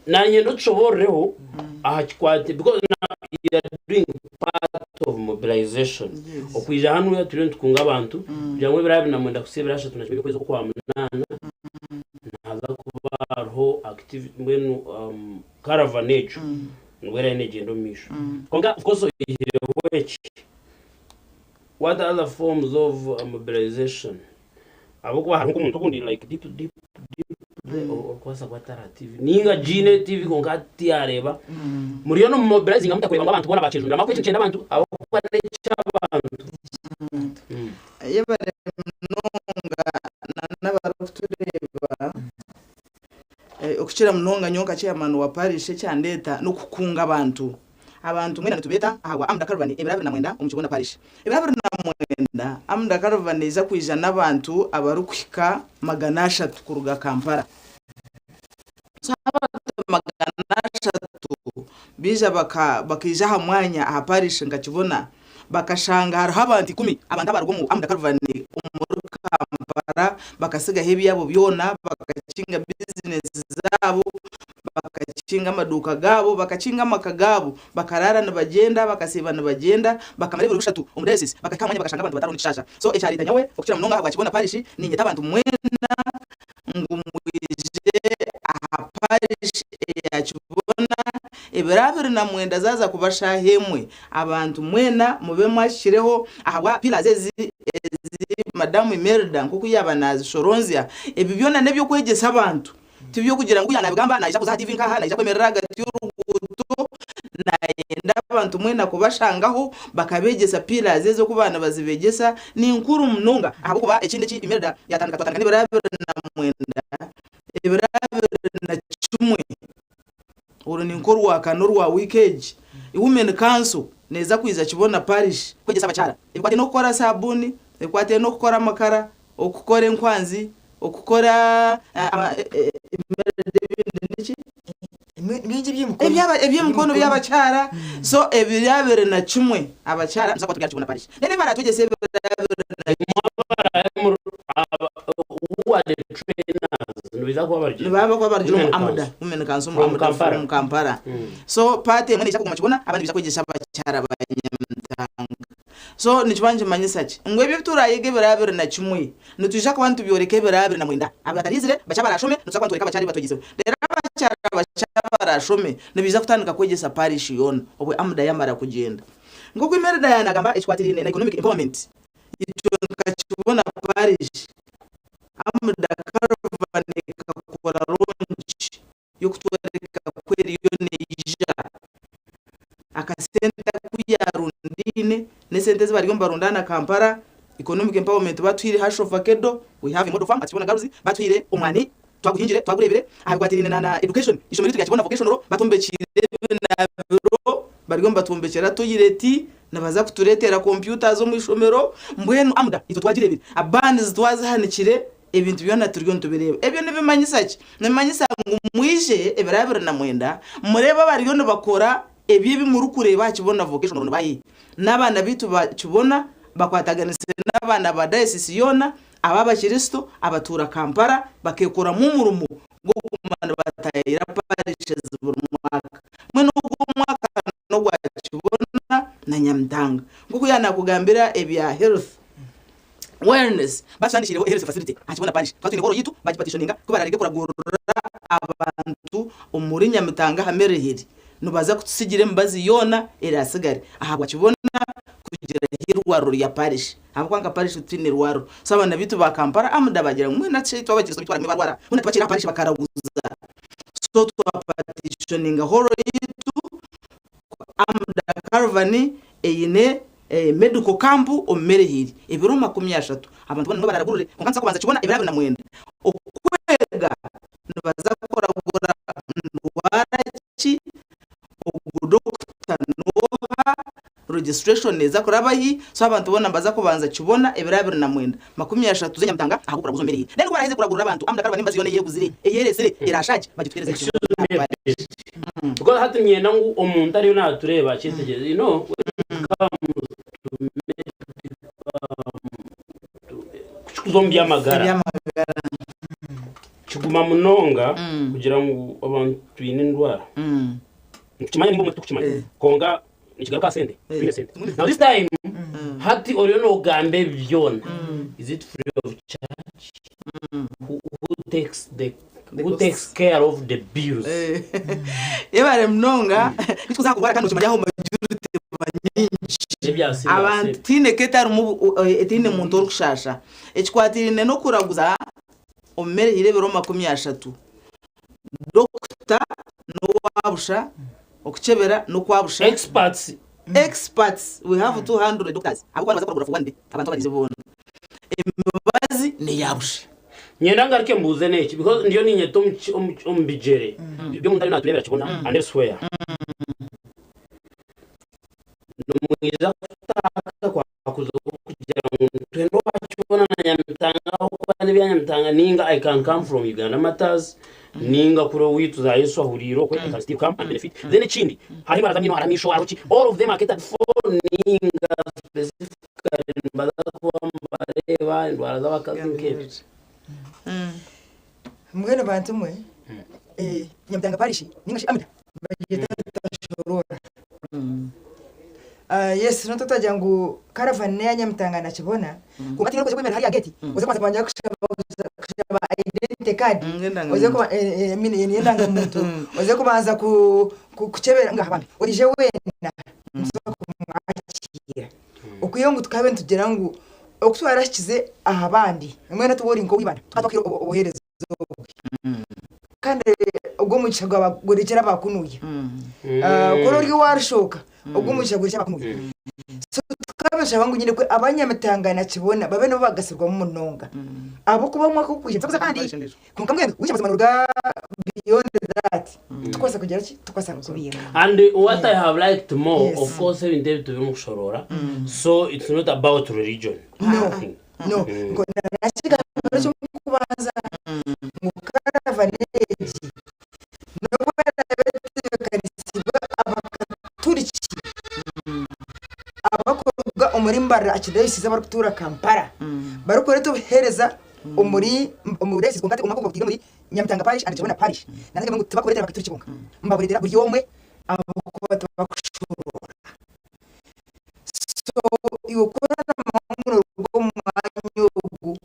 naanye ndotushoboororeho aha kikwate because now you are doing part of mobilization. Okwija hanu turiyo nitukunga abantu kugira ngu ebiro 29 kuhitsya ebiro 31 by'okwezi okwa munaana nihaza kuba hariho activity mbwenu um, caravan egyo nibwo eraabe neegyenda omu maisho. Kwonka of course oihireho eki, what other forms of mobilization? Ahabw'okuba hariho nk'omuntu obundi like deep deep deep there orikubaasa kuba atari aha TV ninga agiine TV kwonka tiyareeba. Muriyo nimumobilizinga muta kureeba ngu abantu boona bakyejundiramu ahabw'okuba eki nikyenda abantu ahabw'okuba n'eky'abantu. Yebare munonga n'abarikutureeba okukira munonga nyowe nka chairman wa parish ekyandeeta n'okukunga abantu. Abantu mwena nitubeeta aha bwa Amuda Caravan ebiro 29 omu Kibona Parish. Ebiro 29 Amuda Caravan neija kwija n'abantu abarikuhika 300 kuruga Kampala. So abantu 300 baija bakaija aha mwanya aha parish nka Kibona bakashanga hariho abantu ikumi abantu abaruga omu Amuda Caravan omuri Kampala bakasigaho ebyabo byona bakakinga bizinesi zaabo bakakinga amaduuka gaabo, bakakinga amaka gaabo, bakaraara nibagyenda, bakasiiba nibagyenda, bakamara ebiro bishatu omu diocese, bakahika aha mwanya bakashanga abantu batariho n'ekishasha. So ekyareeta nyowe okukira munonga ahabwa Kibona Parish, niinyeta abantu mwena ngu mwije aha parish eya Kibona ebiro 29 zaaza kuba shaaha emwe. Abantu mwena mube mwahikireho ahabwa pillars ezi ezi Madamu Imelda nk'oku yaaba naazishoronzya. Ebi byona n'eby'okwegyesa abantu. Ti by'okugira ngu yaanabigamba naija kuza aha tiivi nk'aha, naija kwemerera ahagati y'oruguuto, naayenda abantu mwena kubashangaho bakabeegyesa pillars ezo oku baaba nibazibeegyesa ni nkuru munonga ahabw'okuba ekindi eki Imelda yaatandika twatandika n'ebiro 29, ebiro 21 Oru ni nk'orwakana orwa wiiki egi, Women Council neeza kwija Kibona Parish kwegyesa abakyara ebikwataine n'okukora saabuuni, ebikwataine n'okukora amakara, okukora enkwanzi, okukora eby'emikono by'abakyara so ebiro 21 abakyara nibaza kuba turi ahari Kibona Parish. Then ebi baraatwegyese ebiro 21. Who are the trainers? Nibaija kuba bari Nibaba kuba barugire omu Women Amuda, Council. Women Council omu From Amuda Kampala. from Kampala. So part emwe neija kuguma Kibona abandi nibaija kwegyesa abakyara ba Nyamitanga. So nikiba nikimanyisa ki? Ngu ebyo ebi turayega ebiro 21 nitwija kuba nitubyoreka ebiro 29. Abatariizire bakye abarashome nituza kuba nitworeka abakyara ebi batwegyeseho. Reero abakyara bakye abarashome nibaija kutandika kwegyesa parish yoona obwe Amuda yamara kugyenda. Nk'oku Imelda yanagamba ekikwatiraine na economic empowerment, Itwe nka Kibona Parish, Amuda Caravan ekakora launch y'okutworeka ku eriyo neija. Akasente aku yarundaine n'esente ezi bariyo nibarundaana Kampala, Economic Empowerment batuhaire hash avocado, we have a model farm at Kibona Girls, batuhaire omwani twaguhingire twagureebire aha bikwatiraine na education, eishomero ryaitu rya Kibona Vocational batwombekiire ebinaabiro, bariyo nibatwombekyera toyireti, Nibaza kutureetera computers omu ishomero, mbwenu AMDA itwe twagireebire, bans twazihanikire, ebintu byona turiyo nitubireeba. Ebyo nibimanyisa ki? Nibimanyisa ngu mwije ebiro 29 mureebe abariyo nibakora ebyo ebi murikureeba aha Kibona Vocational nibahi? N'abaana baitu ba Kibona bakwataganise n'abaana ba diocese yoona ab'abakiristo abatuura Kampala bakeekoramu omurimo gw'okuguma nibataayaayira parishes buri mwaka. Mbwenu ogwo omwaka n'ogwa Kibona na Nyamitanga. Nk'oku yaanakugambira ebya health wellness, batutandikiireho health facility aha Kibona parish. Tukaba twine hall yaitu bagipatishoninga ku baraarege kuragurira abantu omuri Nyamitanga aha Maryhill. Nibaza kututsigira emibazi yoona eraatsigare ahabwa Kibona. kugiraho eirwariro rya parish ahabw'okuba nka parish titwine irwariro. So abaana baitu ba Kampala Amuda bagira ngu mbwenu hati shi itwe abakiristo baitu abamwe barwara mbwenu tibakira aha parish bakaraguza. So twapatishoninga hall yaitu Amuda Caravan eine medical camp omu Merehiiri ebiro 30 abantu boona nimwo bararagurire kwonka nituza kubanza kibona ebiro 29 okwega nibaza kuragura ndwara ki, ogu dokita n'oha, registration neeza kuraba hi, so abantu boona nibaza kubanza kibona ebiro 29, 30 z'enyamutanga ahabw'okuraguza omu Merehiiri. Then ku baraheze kuragurira abantu, Amuda Caravan emibazi yoona ei eguzire, ei ereetsire, eraashaagye, bagituheereze Excuse me a bit. Because hati niinyenda ngu omuntu ariyo naatureeba akyetegyereze. You know, when it comes to medical, to, kukikuza omu by'amagara, Eby'amagara. kiguma munonga kugira ngu abantu twine endwara. Nitukimanya ninga obumwe titukukimanya. Kwonka nikigaruka aha sente, twine sente. Now this time, hati oriyo noogamba ebi byona, is it free of charge? Who, who takes the who takes care of the bills? Yebare munonga nikikuza kurwara kandi okimanya aho majority eba nyingi Ebya serious abantu ebi. tihaine ka etarimu etaine muntu orikushasha ekikwatiraine n'okuraguza omu mere haire ebiro 30 dokita n'owabusha okukyebera n'okwabusha Experts. Experts we have 200 doctors ahabw'okuba nibaza kuragura for one day abantu abarize boona emibazi n'eyabusha. Nyenda ngaruke mbuuze n'eki because ndiyo niinyeta omu ki- omu omu bigyere by'omuntu ariyo naatureebera kibona and elsewhere. Nimwija kutaaka kwakuza kugira ngu nitwenda owakibona na Nyamitanga ahabw'okuba n'ebya Nyamitanga ninga I can come from Uganda Matters ninga kuri owaitu za Yesu ahuriire okwe I can still come and benefit. Then ekindi hariho endwara z'amaino hariho amaisho hariho ki all of them are catered for ninga specifically nibaza kuba nibareeba endwara z'abakazi nk'ebyo. Mbwenu bantu mwe, Nyamitanga parish ninga shi Amida bagyeta Tashorora. Yes notu otagira ngu caravan neya Nyamitanga na Kibona kwonka tihaine oku oza kwemerera hariya gate oze kubanza kubanza kushaba identity card oze kuba I mean endangamuntu oze kubanza kukyebera ngu bambi orije weena nituza kumwakiira. Okwihaho ngu tukabe nitugira ngu oku twarahikize aha bandi mbwenu hati waaba ori nk'ow'eibanda tukaba twakuhaire obuheereza obwe kandi ogwo omugisha gwaba gurekyera abakunuya ku ori owaarushoka ogwo omugisha gurekyera abakunuya so tukaba nitushaba ngu nyine abanyamitanga na kibona babe nibo baagasirwamu munonga ahabw'okuba omwaka ogurikwija nituza kuza kandi kwonka mbwenu wiiki mazima noruga beyond that tukubaasa kugira ki tukubaasa kubiiha. And what I have liked more, Yes. of course ebintu ebi tubirimu kushoroora, so it's not about religion. No, no. Nko nakigambo eky'okubanza ngu caravan egi n'obu eraabe etebeekanisiibwe abakaturiki abarikuruga omuri Mbarara Archdiocese abarikutuura Kampala barikureeta obuheereza omuri omu diocese kwonka omwaka ogu bagutaire omuri Nyamitanga Parish and Kibona Parish. Naanye ngu tibakureetera bakaturiki bonka, nibabureetera buri omwe ahabw'okuba tibakushoroora. So iwe ku orikureeba ngu noruga omu mwanya ogu,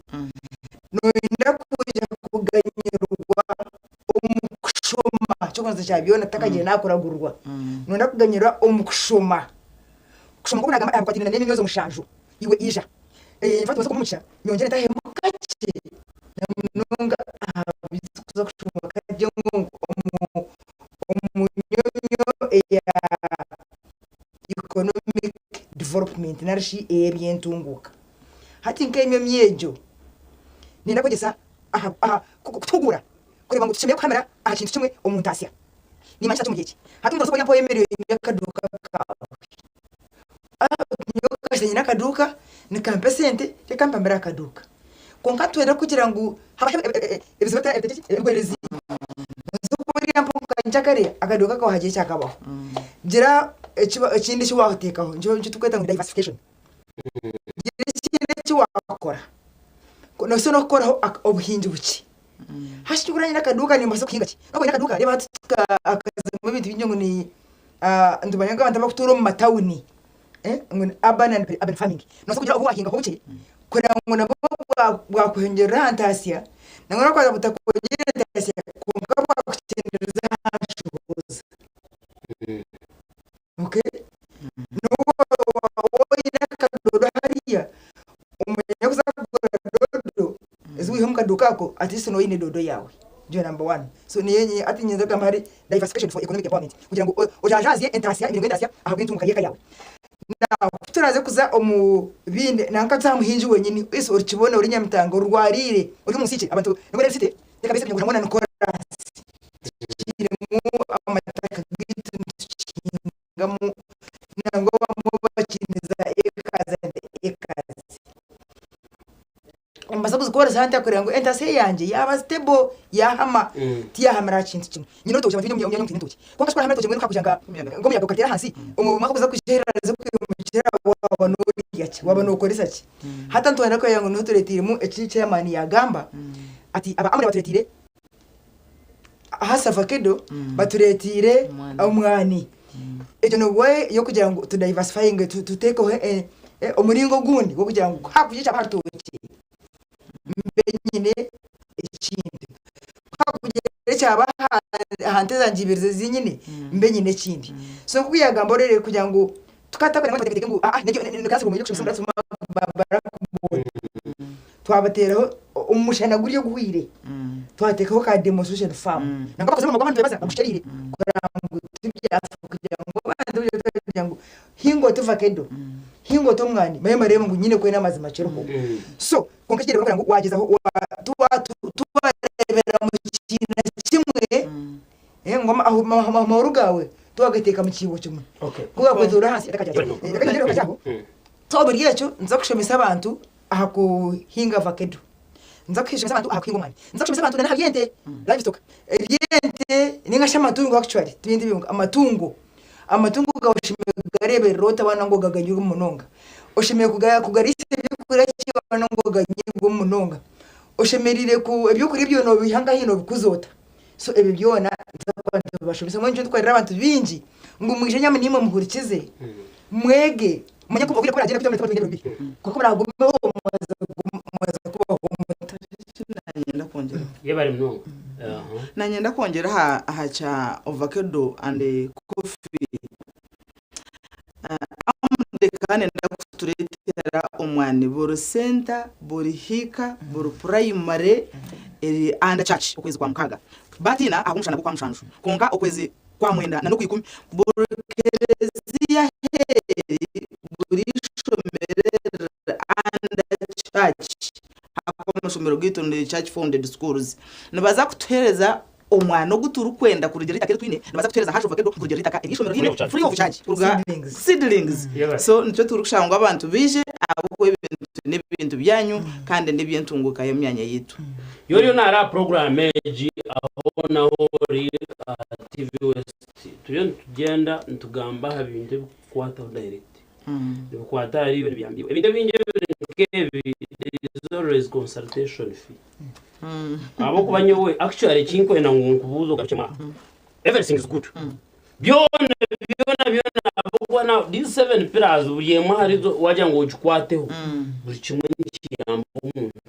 noyenda kwija kuganyirwa omu kushoma, eky'okubanza kya byona otakagiire naakuragurirwa, noyenda kuganyirwa omu kushoma. Kushoma nk'oku naagamba aha bikwatiraine n'enyonyoozi omushanju, iwe ija. In fact nibaasa kumuha omugisha nyongyere ntahemu kakye na munonga aha bi turikuza kushoma karye ngu omu nyomyo eya economic development nari shi ey'ebyentunguuka. Hati nk'enyomyo egyo niinyenda kwegyesa aha kutuhuguura kureeba ngu tushemereire kuhamira aha kintu kimwe omu ntaasya. Nimanyisa ki omuri eki? Hati omuntu noobaasa kuba ori oyemereire akaduuka kaawe. Nyowe kasita nyine akaduuka nikampa esente reka mpamire aha kaduuka. Kwonka twenda kugira ngu habaho ebizibu ebigwererezi nkyakare akaduuka kawe hagira ekyakabaho. Gira ekindi eki waateekaho nikyo turikweta ngu diversification. Gira ekindi eki waakora. Noobaasa n'okukoraho obuhingi bukye. Hati ku nyine akaduuka nimbaasa kuhinga ki? Nobu nyine akaduuka reeba hati hakazamu ebintu bingi ngu ni nitumanya nk'abantu abarikutuura omu matawuni ngu ni urban and peri-urban farming. Noobaasa kugira obu waahingaho bukye kureba ngu nabwo bwakwongyerera aha ntaasya nangwa nobu bwakuba butakwongyeire ntaasya kwonka bwakukyendeereza aha nshohoza. Okay? Nobu waaba oine. ako at least noba oine doodo yaawe. Egyo number one. So niyo niyo hati niinyenda kugamba ahari diversification for economic empowerment kugira ngu ojanjaaze entaasya, emiringo y'entaasya ahabw'entunguka y'eka yaawe. Now ku turaaze kuza omu bindi nanka tuze aha muhingi wenyini, isi orikibona ori Nyamitanga, orwariire, ori omu nsi ki, abantu nibwo reero city tekabeisa kugira ngu hamwe na koraasi kirimu amataka gaitu nitukihingamu nangwa abamwe bakiniza acres and acres. Nimbaasa kuzikoresa nta kureba ngu entasi eyangye yaaba stable yaahama tiyahamira aha kintu kimwe. Nyine orutookye abantu baingi omu myanya omu twine entookye kwonka shi ku orahamira orutookye mbwenu hakugira nka nk'omuyaga gukateera ahansi omu mwaka oguza kwija eraza kwimukira waaba norya ki waaba nokoresa ki. Hati nitwenda kureba ngu niho tureeteiremu eki chairman yaagamba ati aba AMRE batureeteire hasi avakedo batureeteire omwani. Egyo ni way y'okugira ngu tu diversifyinge tuteekeho omuringo ogundi gw'okugira ngu hakugira ekyaba aha rutookye mbe nyine ekindi, ku hakugira ekyaba aha nte zangye ibiri ezi nyine mbe nyine ekindi. So nk'oku yaagamba orere kugira ngu tukatakugira ngu twateekateeka ngu Twabateeraho omushana guri oguhwaire twateekaho ka demonstration farm nangwa abakozi b'omurimo gw'amaani nitubeebaza bagushereire kureba ngu tibyafa kugira ngu abantu kugira ngu hinga oti vakedo hinga oti omwani babe nibareeba ngu nyine kwena amazima kiriho so kwonka ekigyendererwa n'okugira ngu wagyezaho twareebera omu kiina kimwe ngu amahoro gaawe twagateeka mu kiibo kimwe ku gaakwetoorora ahansi so buri ekyo nituza kushomesa abantu aha kuhinga vakedo, nituza kushomesa abantu aha kuhinga omwani, nituza kushomesa abantu n'aha by'ente, livestock, eby'ente ninga shi amatungo actually tibindi byonka, amatungo, amatungo gawe oshemereire kugareeberera ota waaba ngu ogaganyirwemu munonga, oshemereire kugariisa ebyokurya ki waaba ngu ogaganyirwemu munonga, oshemereire ku ebyokurya ebyo noobiiha nkahi noobikuza ota, so ebyo byona nituza kuba nitubashomesa mbwenu nikyo turikworera abantu baingi ngu mwije naimwe muhurikize mwege mumanye ngu obwire ku buragyenda bwija kuba bwine ebiro bibi kwonka ku buragumeho mwaza kubaho muta. Nanyenda kwongyeraho. Yebare munonga. Nanyenda kwongyera aha aha kya ovacado and coffee. Amude kandi nenda kutureetera omwani buri center, buri hiika, buri primary eri under church okwezi kwa mukaaga. Batiina ahabw'omushana gw'okwamushanju kwonka okwezi Kwamwenda na n'okwikumi. Buri kereziya aheeri buri ishomero eriri under church ahakuba amashomero gaitu ni church founded schools nibaza kutuhereza omwana ogu turikwenda kurugiirira eitaka eri twine nibaza kutuhereza hash ovakedo kurugiirira eitaka eri ishomero riine free of charge kuruga seedlings so nikyo turikushaba ngu abantu baije ahabw'okuba ebintu n'ebintu byanyu kandi n'eby'entunguuka y'emyanya yaitu. Yoriyo naareeba puroguraamu egi aho naho ori aha TV West turiyo nitugyenda nitugamba aha bintu ebikukwataho direct. Nibikwata ahari iwe nibiyamba iwe. Ebintu ebingi ebiri nk'ebi there is always consultation fee. Ahabw'okuba nyowe actually ekinkwenda ngu nkubuuze ogarukyemu aha. Everything is good. Byona byona byona ahabw'okuba now these seven pillars buri emwe aharizo waagira ngu ogikwateho buri kimwe nikiyamba omuntu.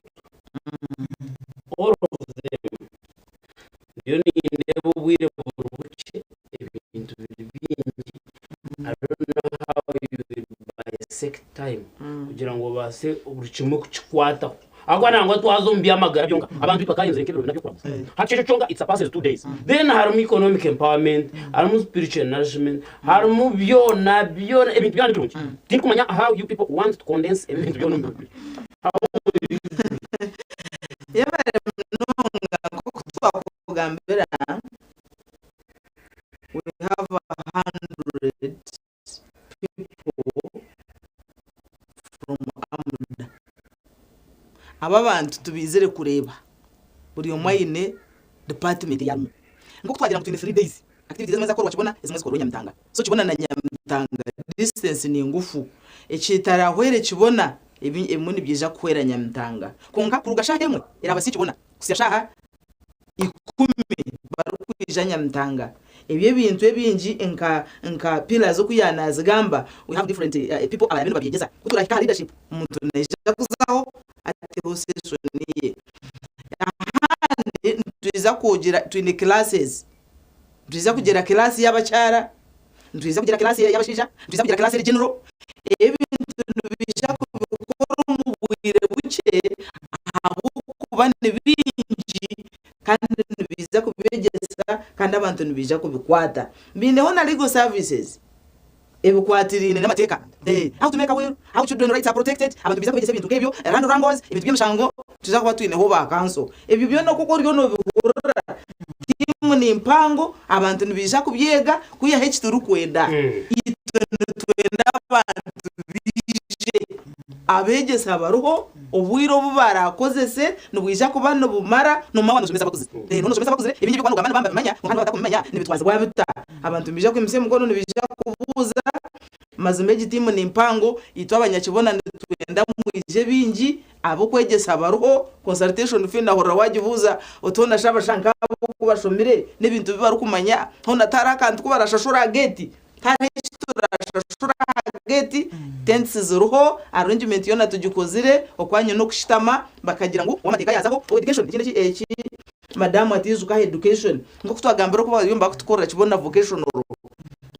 All of them. Ndiyo nindeeba obwire buri bukye, ebintu biri bingi, I don't know how you will bisect time kugira ngu obaase buri kimwe kukikwataho. Ahabw'okuba nangwa twaza omu by'amagara byonka, abantu itwe bakayenzire nk'ebiro bina by'okuraguza. Hati ekyo kyonka it surpasses 2 days. Then harimu economic empowerment, harimu spiritual nourishment, harimu byona byona, ebintu byona ni birungi. Tindikumanya how you people want to condense ebi bintu byona omu biro bibiri. How will you do it? Yebare munonga nk'oku twakugambira we have 100 people from Amuda. Aba abantu tubaizire kureeba buri omwe aine department ei arimu. Nk'oku twagira ngu twine 3 days, activities ezimwe zakorwa Kibona ezimwe zikorwa Nyamitanga. So Kibona na Nyamitanga distance ni ngufu. Ekitarahwere Kibona ebimwe nibyija kuhwera Nyamitanga. Kwonka kuruga shaaha emwe eraaba si Kibona kuhitsya shaaha 10 barikwija Nyamitanga. Ebyo ebintu ebingi nka nka pillars oku yanazigamba we have different people abaraabe nibabyegyesa. Ku turahika aha leadership omuntu naija kuzaho ateho session ye. Ahandi nitwija kugira twine classes, nitwija kugira class y'abakyara, nitwija kugira class y'abashaija, nitwija kugira class eri general. Ebintu nibaija kubikora omu bwire bukye ahabw'okuba ni bingi. Kandi nibiija kubyegyesa kandi abantu nibaija kubikwata. Biineho na legal services ebikwatiraine n'amateeka. How to make a will, how children rights are protected, abantu nibaija kubegyesa ebintu nk'ebyo, land wrangles, ebintu by'emishango, nituza kuba twineho ba counsel. Ebyo byona oku oriyo noobihurira, tiimu ni mpango, abantu nibaija kubyega kwihaho eki turikwenda. Itwe nitwenda abantu baije. Abeegyesa bariho, obwire obu baraakozese nibwija kuba nibumara noomanya waaba nooshomesa abakuzire. Nooba nooshomesa abakuzire, ebingi ebi orikuba noogamba nibaba nibabimanya kwonka nibaba batakumanya nibitwazibwa bita. Abantu nibaija kwimutsya emikono, nibaija kubuuza. Mazima egi tiimu ni mpango, itwe abanyakibona nitwenda mwije baingi, ab'okwegyesa bariho, consultation fee nahurira waagibuuza oti hoona shi abashaho nk'abo ku bashomire n'ebintu bi barikumanya, hoona tihariho akantu ku barashashura aha geeti? Tihariho eki turashashura aha geeti, tents ziriho, arrangement yoona tugikozire, okwanyu n'okushutama, bakagira ngu ow'amateeka yaazaho, owa education, ekindi eki madamu ataijuka aha education, nk'oku twagambire oku bariyo nibakutukorera kibona vocational,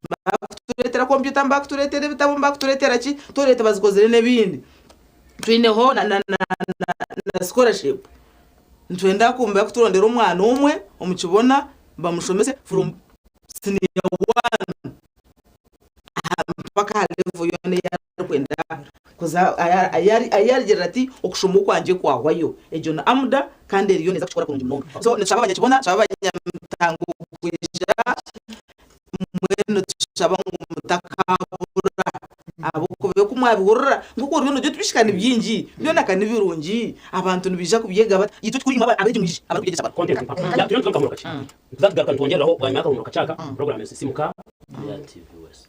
nibakutureetera computer, nibakutureetera ebitabo, nibakutureetera ki, toilet bazikozire n'ebindi. Twineho na scholarship, nitwenda ku nibakuturondera omwana omwe omu kibona bamushomese from siniya wani mpaka aha level yoona ei arikwenda kuza ahi arigirira ati okushoma okwangye kwahwayo. Egyo ni AMDA kandi eriyo neeza kukikora kurungi munonga. So nitushaba abanyakibona, tushaba abanyamitanga okwija mbwenu nitushaba ngu mutakabura ahabw'okuba oku mwabihurira nk'oku oriyo noogira oti bishika ni bingi byona ka ni birungi abantu nibaija kubyega bata itwe ekikuru imwe abeegi mwije abarikubyegyesa abantu. Content mpaka. Turiyo nituza omu kahumuro kakye. Nituza tugaruka nitwongyereraho bwanyima y'akahumuro kakye aka program Sisimuka ya TV West.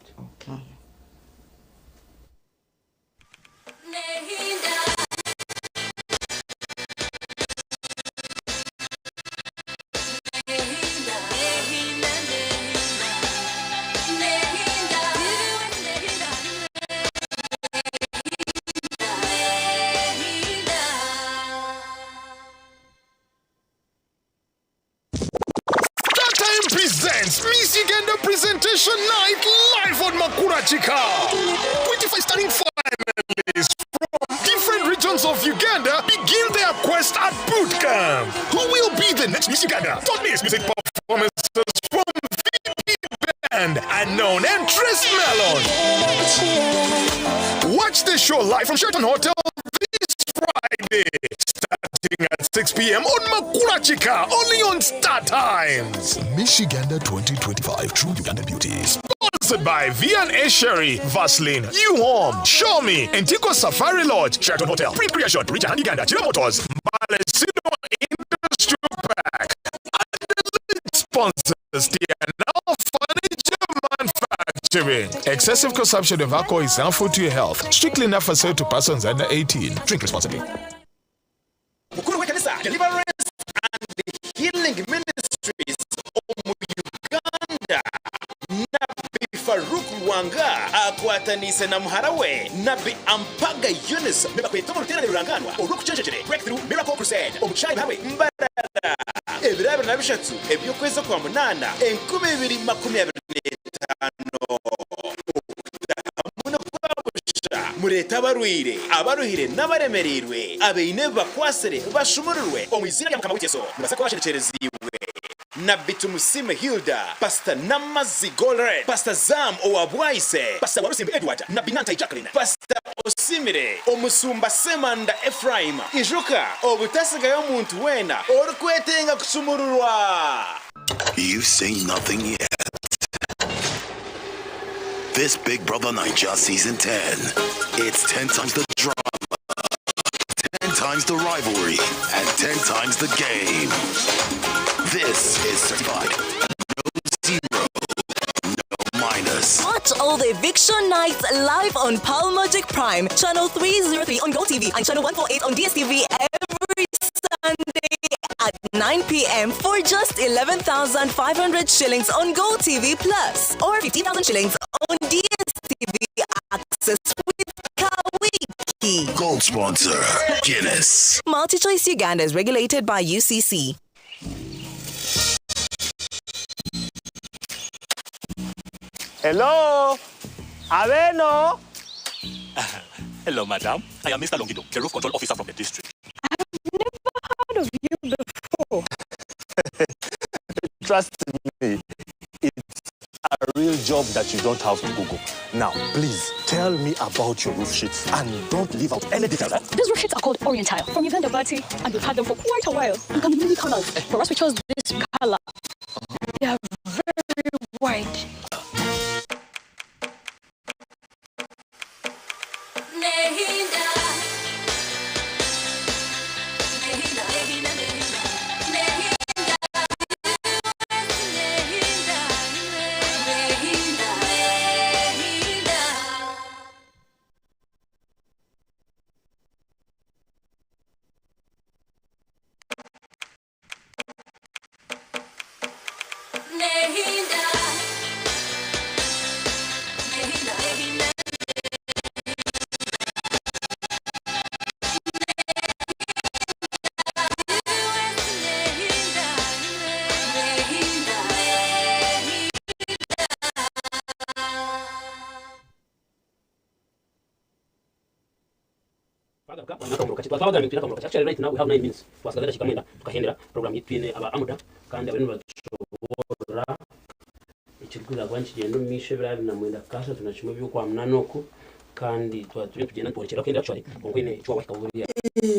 StarTime presents Miss Uganda Presentation Night live on Makura Chika. 25 stunning finalists from different regions of Uganda begin their quest at boot camp. Who will be the next Miss Uganda? Don't miss music performances from VP Band, Unknown, and Trace Melon. Watch the show live from Sheraton Hotel this Friday, starting at 6 p.m. on Makura Chika, only on Star Times. Miss Uganda 2025, True Ugandan Beauty. Sponsored by V&A Sherry, Vaseline, U-Home, Show Me, Antico Safari Lodge, Sheraton Hotel, Print Creation, Richard Hand Uganda, Chira Motors, Mbale Sido Industrial Park, and the sponsors, TNL Furniture Manufacturing. Excessive consumption of alcohol is harmful to your health. Strictly not for sale to persons under 18. Drink responsibly. Mukuru w'ekanisa Deliverance and Healing Ministries omu Uganda, Nabbi Farouk Lwanga akwataniise na muhara we Nabbi Ampaga Eunice nibakweta omu ruteerane rurangaanwa orw'okucencekyere, Breakthrough Miracle Crusade, omu kishaayi Biharwe, Mbarara, ebiro 23 eby'okwezi Okwamunaana 2025. Okutahamu n'okwa busha. Mureete abarwaire, abaruhire n'abaremereirwe, abaine ebi bakwatsire bashumurirwe omu iziina rya Mukama waitu Yesu. Nibabaasa kuba bashenekyereziibwe Nabbi Tumusiime Hilda, Pasita Namazzi Golred, Pasita Zam owa Bwaise, Pasita Walusimbi Edward, Nabbi Nantai Jacqueline, Pasita Osimire, Omusumba Ssemanda Ephraim. Ijuka obutasigayo omuntu weena orikwetenga kushumururwa. You say nothing yet. This Big Brother Naija Season 10. It's 10 times the drama, 10 times the rivalry, and 10 times the game. This is certified. No zero, no minus. Watch all the eviction nights live on Pearl Magic Prime, channel 303 on GoTV and channel 148 on DSTV every Sunday at 9 p.m. for just 11,500 shillings on GoTV Plus or 15,000 shillings on DSTV Access with Kawiki. Gold sponsor, Guinness. MultiChoice Uganda is regulated by UCC. Hello? Abeno? Hello, madam. I am Mr. Longido, the roof control officer from the district. I've never heard of you before. job that you don't have to Google. Now, please tell me about your roof sheets and don't leave out any details. eh? These roof sheets are called Orientile from Uganda Baati, and we've had them for quite a while. And come in many colors. For us, we chose this color. They are very wide. Actually, right now we have 9 minutes. Twasigaza dakika 9 tukahendera program yitu twine aba amuda kandi abari nibatushobora ekirikuza kuba nikigenda omu maisho ebiro 20 na 31 by'okwamunana oku kandi twaturiyo tugenda tworekyera kuhendera actually konka oine eki wawahika buriya.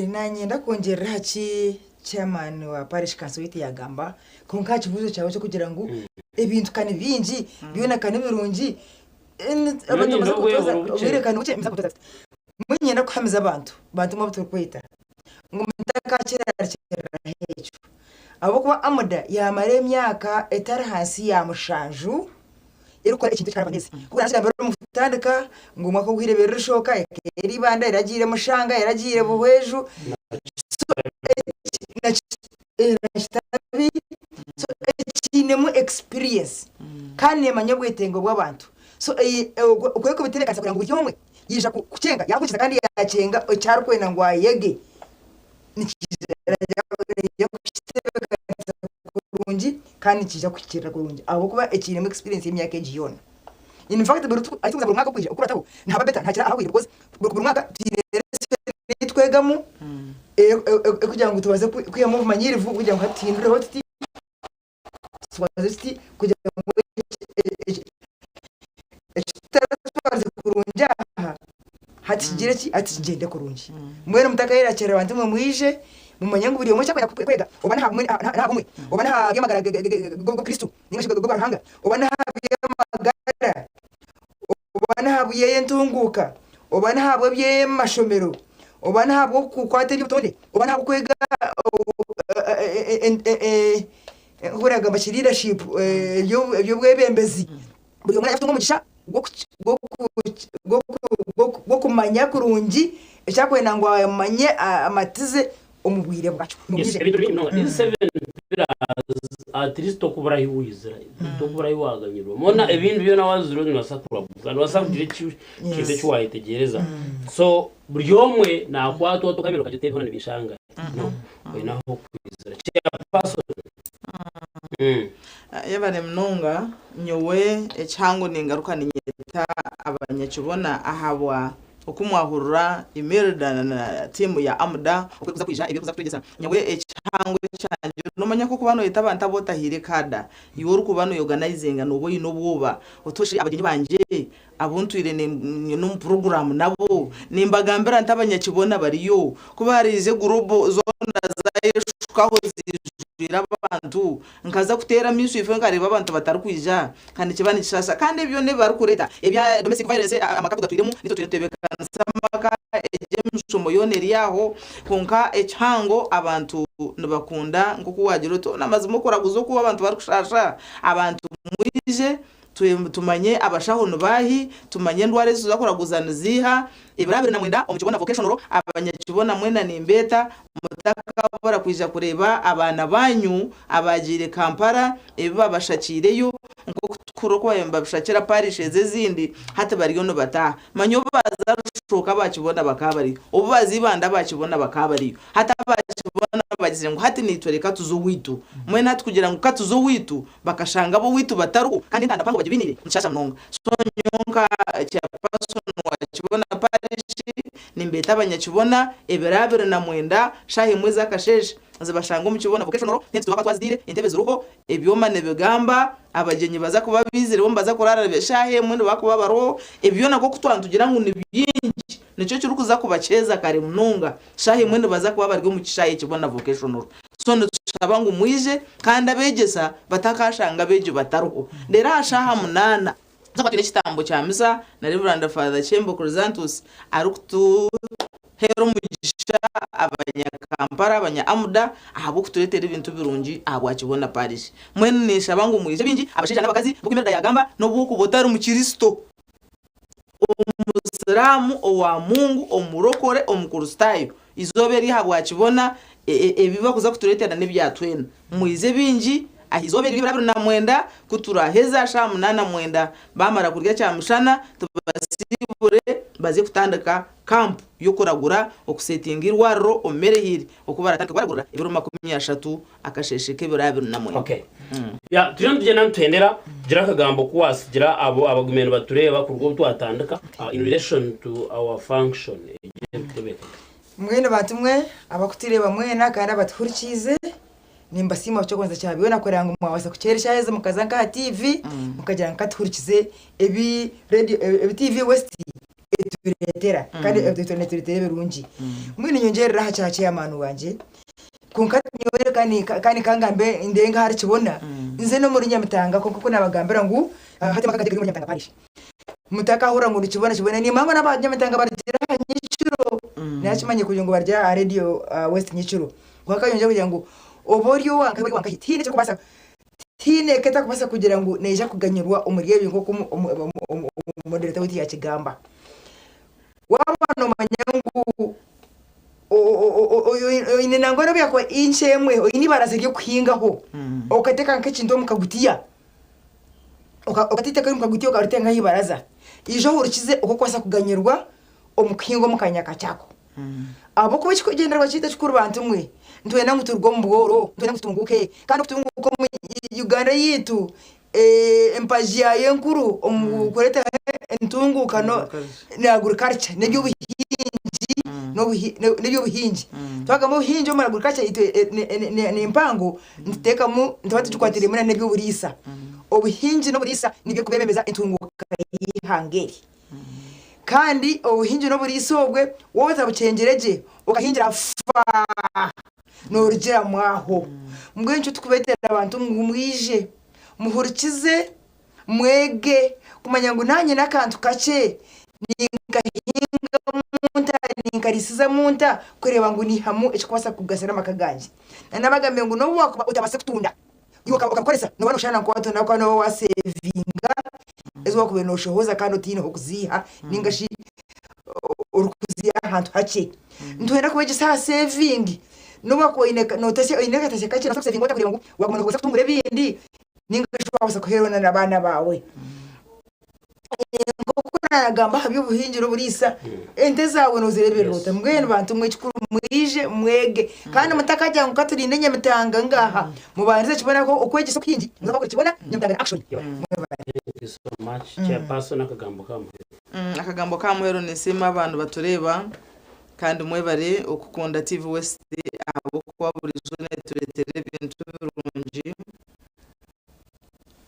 Nanyenda kwongerera aha ki chairman wa parish council waitu yagamba, konka aha kibuuzo kyawe kyokugira ngu ebintu ka ni bingi byona ka ni birungi. Abantu Nyine bamaze obwire kutoza buri bukye. obwire ka ni bukye mbaza kutoza. Mbwenu nyenda kuhamiza abantu bantu mwe turikweta ngu mutakakirarikirira ekyo, ahabw'okuba amuda yamara emyaka etari hansi ya 7 erikukora ekintu ekikaraboneza kuko nakigambire omu kutandika ngu omwaka oguhire ebirishoka eri Ibanda eragiire Mushanga eragiire Buhweju, so na Kitabi, so ekiinemu experience kandi nemanya obwetengo bw'abantu, so okwe kubitebeekanisa kugira ngu buri omwe yija kucenga yakurikiza kandi yacenga ekyarikwenda ngu ayege, nikija kukitebeekanisa kurungi kandi nikija kuhikirira kurungi ahabw'okuba ekiinemu experience y'emyaka egi yoona. In fact, buri buri mwaka okwija okurataho nihaba better, ntakira ahahwire, because buri mwaka twine lesson twegamu kugira ngu tubaze kwihamu obumanyirivu kugira ngu hati tuhindureho tuti tubaze tuti kugira ngu ekitutatwarize kurungi aha hati kigire ki, hati kigyende kurungi. Mbwenu mutakayerakyera, abantu mwe mwije mumanye ngu buri omwe ekyakwenda kwega, oba naha bumwe, oba naha by'amagara g'obukristu ninga shi g'obwaruhanga, oba naha by'amagara, oba naha by'entunguuka, oba nahabwa eby'amashomero, oba nahabw'okukwata eby'obutonde, oba nahabw'okwega nkuragamba ki leadership, eby'obwebembezi, buri omwe yatunga omugisha gw'okumanya kurungi ekyakwenda ngu amanye, amatize omu bwire bwakyo. Yes, ebintu bingi munonga. These seven pillars, at least tokubura ahi wizira, tokubura ahi waganyirwa mona ebintu byona wazire nibasa kurabuka, nibasa kugira ekintu eki wayetegereza. So buri omwe nakwatwa tokabiri okagita ebihona nibishanga no oyine aho kwizira chairperson. Yebare munonga. Nyowe ekihango ningaruka ninyeta abanyakibona ahabwa okumwahurira Imelda na tiimu ya amuda okwekuza kwija ebyokuza kutwegyesa. Nyowe ekihango kyangye, nomanya ko kuba noyeta abantu abo otahiire kada, iwe orikuba noyorganizinga noba oine obwoba otoshe abagyenyi bangye abu ntwire n'omu puroguramu nabo nimbagambira nti abanyakibona bariyo kuba harize gurupu zoona zayeshukaho zijwire abantu, nkaza kuteera amiisho ife nkareeba abantu batarikwija kandi kiba nikishasha. Kandi ebyo nibibarikureeta ebya domestic violence, amaka tugatwiremu nitwe twine tutebeekanisa amaka, egyo emishomo yoona eri aho. Konka ekihango abantu nibakunda nk'oku wagira oti namazima okuraguza oku abantu barikushasha, abantu mwije tumanye abashaho nibahi, tumanye endwara ezi tuza kuraguza niziiha. Ebiro 29 omu Kibona Vocational, abanyakibona mwena nimbeeta mutakabura kwija kureeba abaana banyu abagiire Kampala ebi babashakiireyo nk'oku tukura oku babishakira parishes ezindi, hati bariyo nibataaha. Manya obu baza Rushoka bakibona bakaba bariyo, obu baza Ibanda bakibona bakaba bariyo, hati abakibona bagizire ngu hati nitwe reka tuze owaitu. Mwena hati kugira ngu katuze owaitu, bakashanga abo owaitu batariho kandi entanda mpango bagibinire nishasha munonga. So nyonka chairperson wa Kibona Parish nimbeeta abanyakibona ebiro 29 shaaha 1 ez'akasheeshe. Zibashanga omu Kibona Vocational, tenti twaba twaziteire, entebe ziriho, ebyoma nibigamba, abagyenyi baza kuba baizire bo nibaza kuraara eshaaha emwe nibakuba bariho, ebi byona nk'oku twaba nitugira ngu ni bingi nikyo kirikuza kubakyeza kare munonga, shaaha emwe nibaza kuba bari omu kishaayi Kibona Vocational. So nitushaba ngu mwije kandi abeegyesa batakaashanga abeegi batariho. Reero aha shaaha munaana tuza kuba twine ekitambo kya misa na Rev. Father Kyembo Chrysanthus arikutu. Heera omugisha abanya Kampala, abanya Amuda ahabw'okutureetera ebintu birungi ahabwa Kibona Parish. Mbwenu ninshaba ngu mwije baingi, abashaija n'abakazi, nk'oku Imelda yaagamba, n'obu okuba otari Mukristo, Omusiraamu, owa Mungu, Omurokore, Omukristaayo, eizooba eri ahabwa Kibona, ebi barikuza kutureetera n'ebya twena. Mwije baingi aha izooba eri ry'ebiro 29, ku turaaheza shaaha munaana mwenda baamara kurya kyamushana, tubasiibure baze kutandika Kampu y'okuragura, okusetinga eirwariro omu Merehiiri oku baratandike kubaragurira ebiro 30 akasheeshe k'ebiro 29. Okay. Ya, turiyo nitugyenda nituhendera, gira akagambo ku waasigira abo abagumiire nibatureeba kuruga obu twatandika in relation to our function egyo erikutebeekanisa. Mbwenu bantu mwe abakutureeba mwena kandi abatuhurikiize, Nimbasiima ahabw'eky'okubanza kya byona kureba ngu mwabaasa kukyera eshaaha ezi mukaza nk'aha tiivi mukagira ngu katuhurikize ebi radio ebi tiivi West etureetera kandi netureetera ebirungi. Mbwenu nyongyerere aha kya chairman wangye kwonka nyowe kandi kandi kangambe ndenge ahari Kibona nze n'omuri Nyamitanga kwonka ku nabagambira ngu hati amaka gangye gari omuri Nyamitanga parish mutakahurira ngu nikibona kibona nimanya ngu n'aba Nyamitanga barugire aha nyekiro nakimanya kugira ngu barugire aha radio West nyekiro. Kwonka yongyera kugira ngu oba ori owankahi oba ori owankahi tihaine ekirikubaasa tihaine eka etakubaasa kugira ngu neija kuganyirwa omuri ebyo nk'oku omumodereta waitu yaakigamba. Waaba noomanya ngu oine nangwa n'obu yaakuba inci emwe oine ibaraza ry'okuhingaho okateeka nk'ekintu omu kagutiya okatiteeka omu kagutiya okariteeka nk'aha ibaraza, ija ohurikize oku orikubaasa kuganyirwa omu kuhinga omu kanya kakye ako. Ahabw'okuba ekigyendererwa kyaitu ekikuru bantu mwe, nitwenda ngu turuge omu bworo, nitwenda ngu tutunguuke. Kandi okutunguuka omu Uganda yaitu, empagi yaayo enkuru omu kureetaho entunguuka ni agriculture n'eby'obuhingi n'eby'obuhingi. Twagamba obuhingi omu agriculture itwe ni mpango, nituteekamu nituba tugikwatiriiremu n'eby'oburiisa. Obuhingi n'oburiisa nibyo birikubeebembeza entunguuka y'eihanga eri. Kandi obuhingi n'oburiisa obwe waaba otabukyengire gye okahingira faa noorugiramu aho. Mbwenu nikyo turikubeetera abantu ngu mwije muhurikize mwege kumanya ngu naanye n'akantu kakye ninkahingamu nta, ninkariisizamu nta kureeba ngu niihamu ekirikubaasa kugasira amaka gangye. Nanaabagambire ngu n'obu waakuba otabaasa kutunda Iwe okabikoresa nooba nooshushana nka waaba nooba waasevinga ezi waakubaire nooshohoza kandi otaine h'okuziiha nainga shi orikuziiha ahantu hakye. Nitwenda kubegyesa aha sevingi. N'obu waakuba oine oine akatasya kakye noobaasa kusevinga ota kureeba ngu waaguma noobaasa kutungura ebindi nainga shi waabaasa kuheerwa n'abaana baawe. Nk'oku naagamba aha by'obuhingi n'oburiisa, ente zaawe noozireeberera ota? Mbwenu bantu mwe ekikuru mwije mwege kandi mutakagira ngu katurinde nyamitanga ngaaha mubandize kibona ku okwegyesa okuhingi muza kwakora kibona nyamitanga na action. Mwebale. Thank you so much chairperson akagambo ka muheru. Akagambo ka muheru ninsiima abantu batureeba kandi mwebare okukunda TV West ahabw'okuba burijo netureetera ebintu birungi.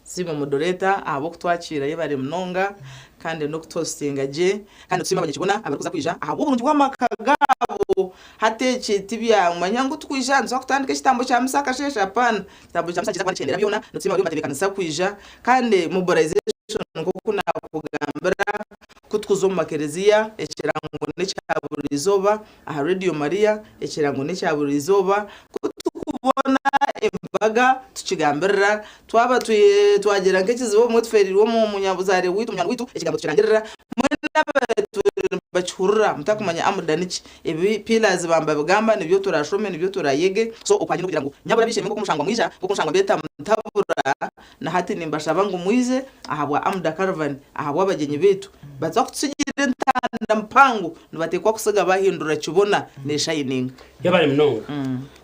Siima moderator ahabw'okutwakiira yebare munonga kandi n'okutuhostinga gye kandi nitusiima abanyakibona abarikuza kwija ahabw'oburungi bw'amaka gaabo hati eki tibyamanya ngu tukwija nituza kutandika ekitambo kya misa akasheeshe apana ekitambo kya misa nikiza kuba nikyendera byona nitusiima abariyo nibatebeekanisa kwija kandi mobilization nk'oku naakugambira ku tukuza omu makereziya ekirango n'ekya buri izooba aha Radio Maria ekirango n'ekya buri izooba ku tukubona embaga tukigambirira, twaba twagira nk'ekizibu obumwe tufeereirwe omunyabuzaare waitu, munywani waitu, ekigambo tukirangirira, mbwenu n'abantu nibakihurira mutakumanya Amuda niki, ebi pillars bambabigamba nibyo turashome nibyo turayege, so okwangye n'okugira ngu nyabura ab'eishe-emwe nk'oku mushangwa mwija, nk'oku mushangwa mbeeta mutabura, na hati nimbashaba ngu mwije ahabwa Amuda Caravan, ahabw'abagyenyi baitu baza kututsigira entanda mpango, nibateekwa kutsiga bahindura kibona neshayininga. Yebare munonga.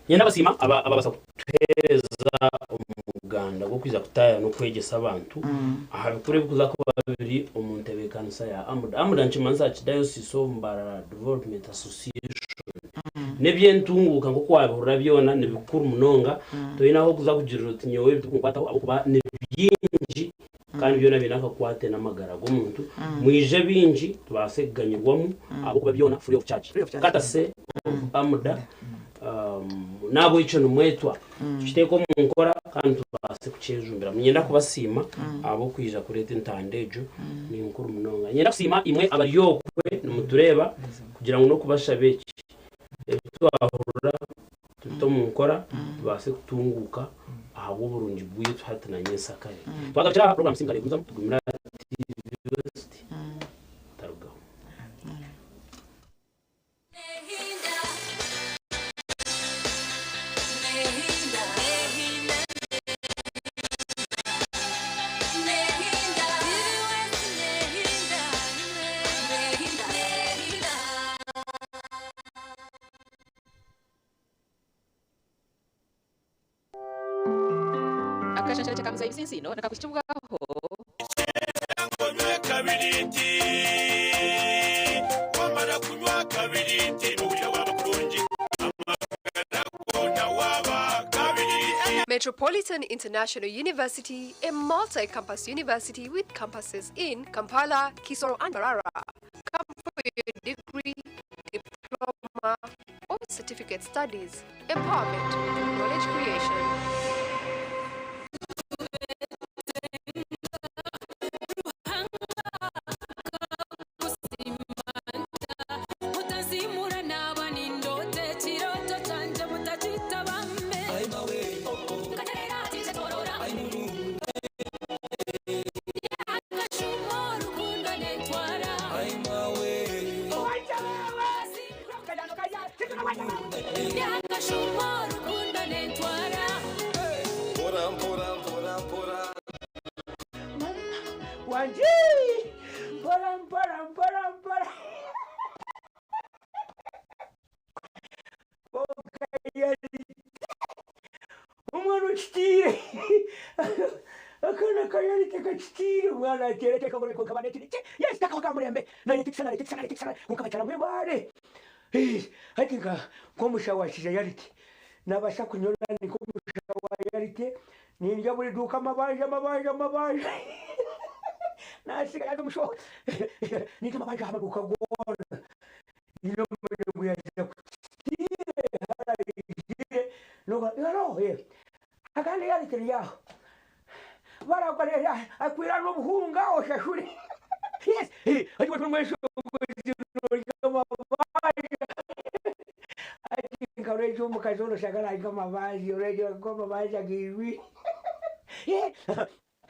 Nyenda basiima aba ababasa kutuheereza omuganda gw'okwija kutaaya n'okwegyesa abantu aha bikuru ebikuza kuba biri omu ntebeekanisa ya AMUDA. AMUDA nikimanyisa Archdiocese of Mbarara Development Association. N'eby'entunguuka nk'oku waabihurira byona ni bikuru munonga, toine ahu orikuza kugirira oti nyowe ebi tibikunkwataho ahabw'okuba ni bingi kandi byona biine akakwate n'amagara g'omuntu. Mwije baingi tubaase kuganyirwamu ahabw'okuba byona free of charge. Courtesy of AMDA, n'ahabw'ekyo nimwetwa tukiteeke omu nkora kandi tubaase kukyejumbiramu. Niinyenda kubasiima ahabw'okwija kureeta entanda egyo, ni nkuru munonga. Niinyenda kusiima imwe abari okwe nimutureeba kugira ngu n'okubashaba eki, ebi twahurira tubite omu nkora tubaase kutunguuka ahabw'oburungi bwaitu hati na nyensakare. Twagarukira aha, puroguraamu Siimka neegumizamu, tugumire aha TV West, mutarugaho. Akashansharekye ka Muzei Bisinsiino nikakuhikibwaho. Onywe kabiriiti, wamara kunywa kabiriiti nohurira waaba kurungi, amagara goona waaba kabiriiti. Metropolitan International University, a multi campus university with campuses in Kampala, Kisoro, and Mbarara. Come for your degree, diploma, or certificate studies. Empowerment through knowledge creation. Mutazimura naaba nindoota ekirooto kyangye mutakiita bambe. Nkaterera tikyetorora. Akashuuma orukundo nentwara. Akashuuma orukundo nentwara. Mpora mpora mpora mpora. Wangi mpora mpora mpora mpora Kwonka yarite omwana okitiire akaana ka yarite kakitiire omwana ateera yes kakawa ka murembe nareeta ekishushani nareeta ekishushani nareeta ekishushani kwonka bakyaramu ebaare hati nka nk'omushaho wa kiija yarite nabaasa kunyora ndi nk'omushaho wa yarite nindya buri duuka amabanja amabanja amabanja nasiga omushaho nindya amabanja aha maduuka goona. Nyine omanya ngu yaija kukitiire haraijire noga haro akandi yarekere aho barakorera akwira n'obuhunga oshashure yes ati nka omukazi ono shagara nka amabanja orejo nka amabanja gaijwire.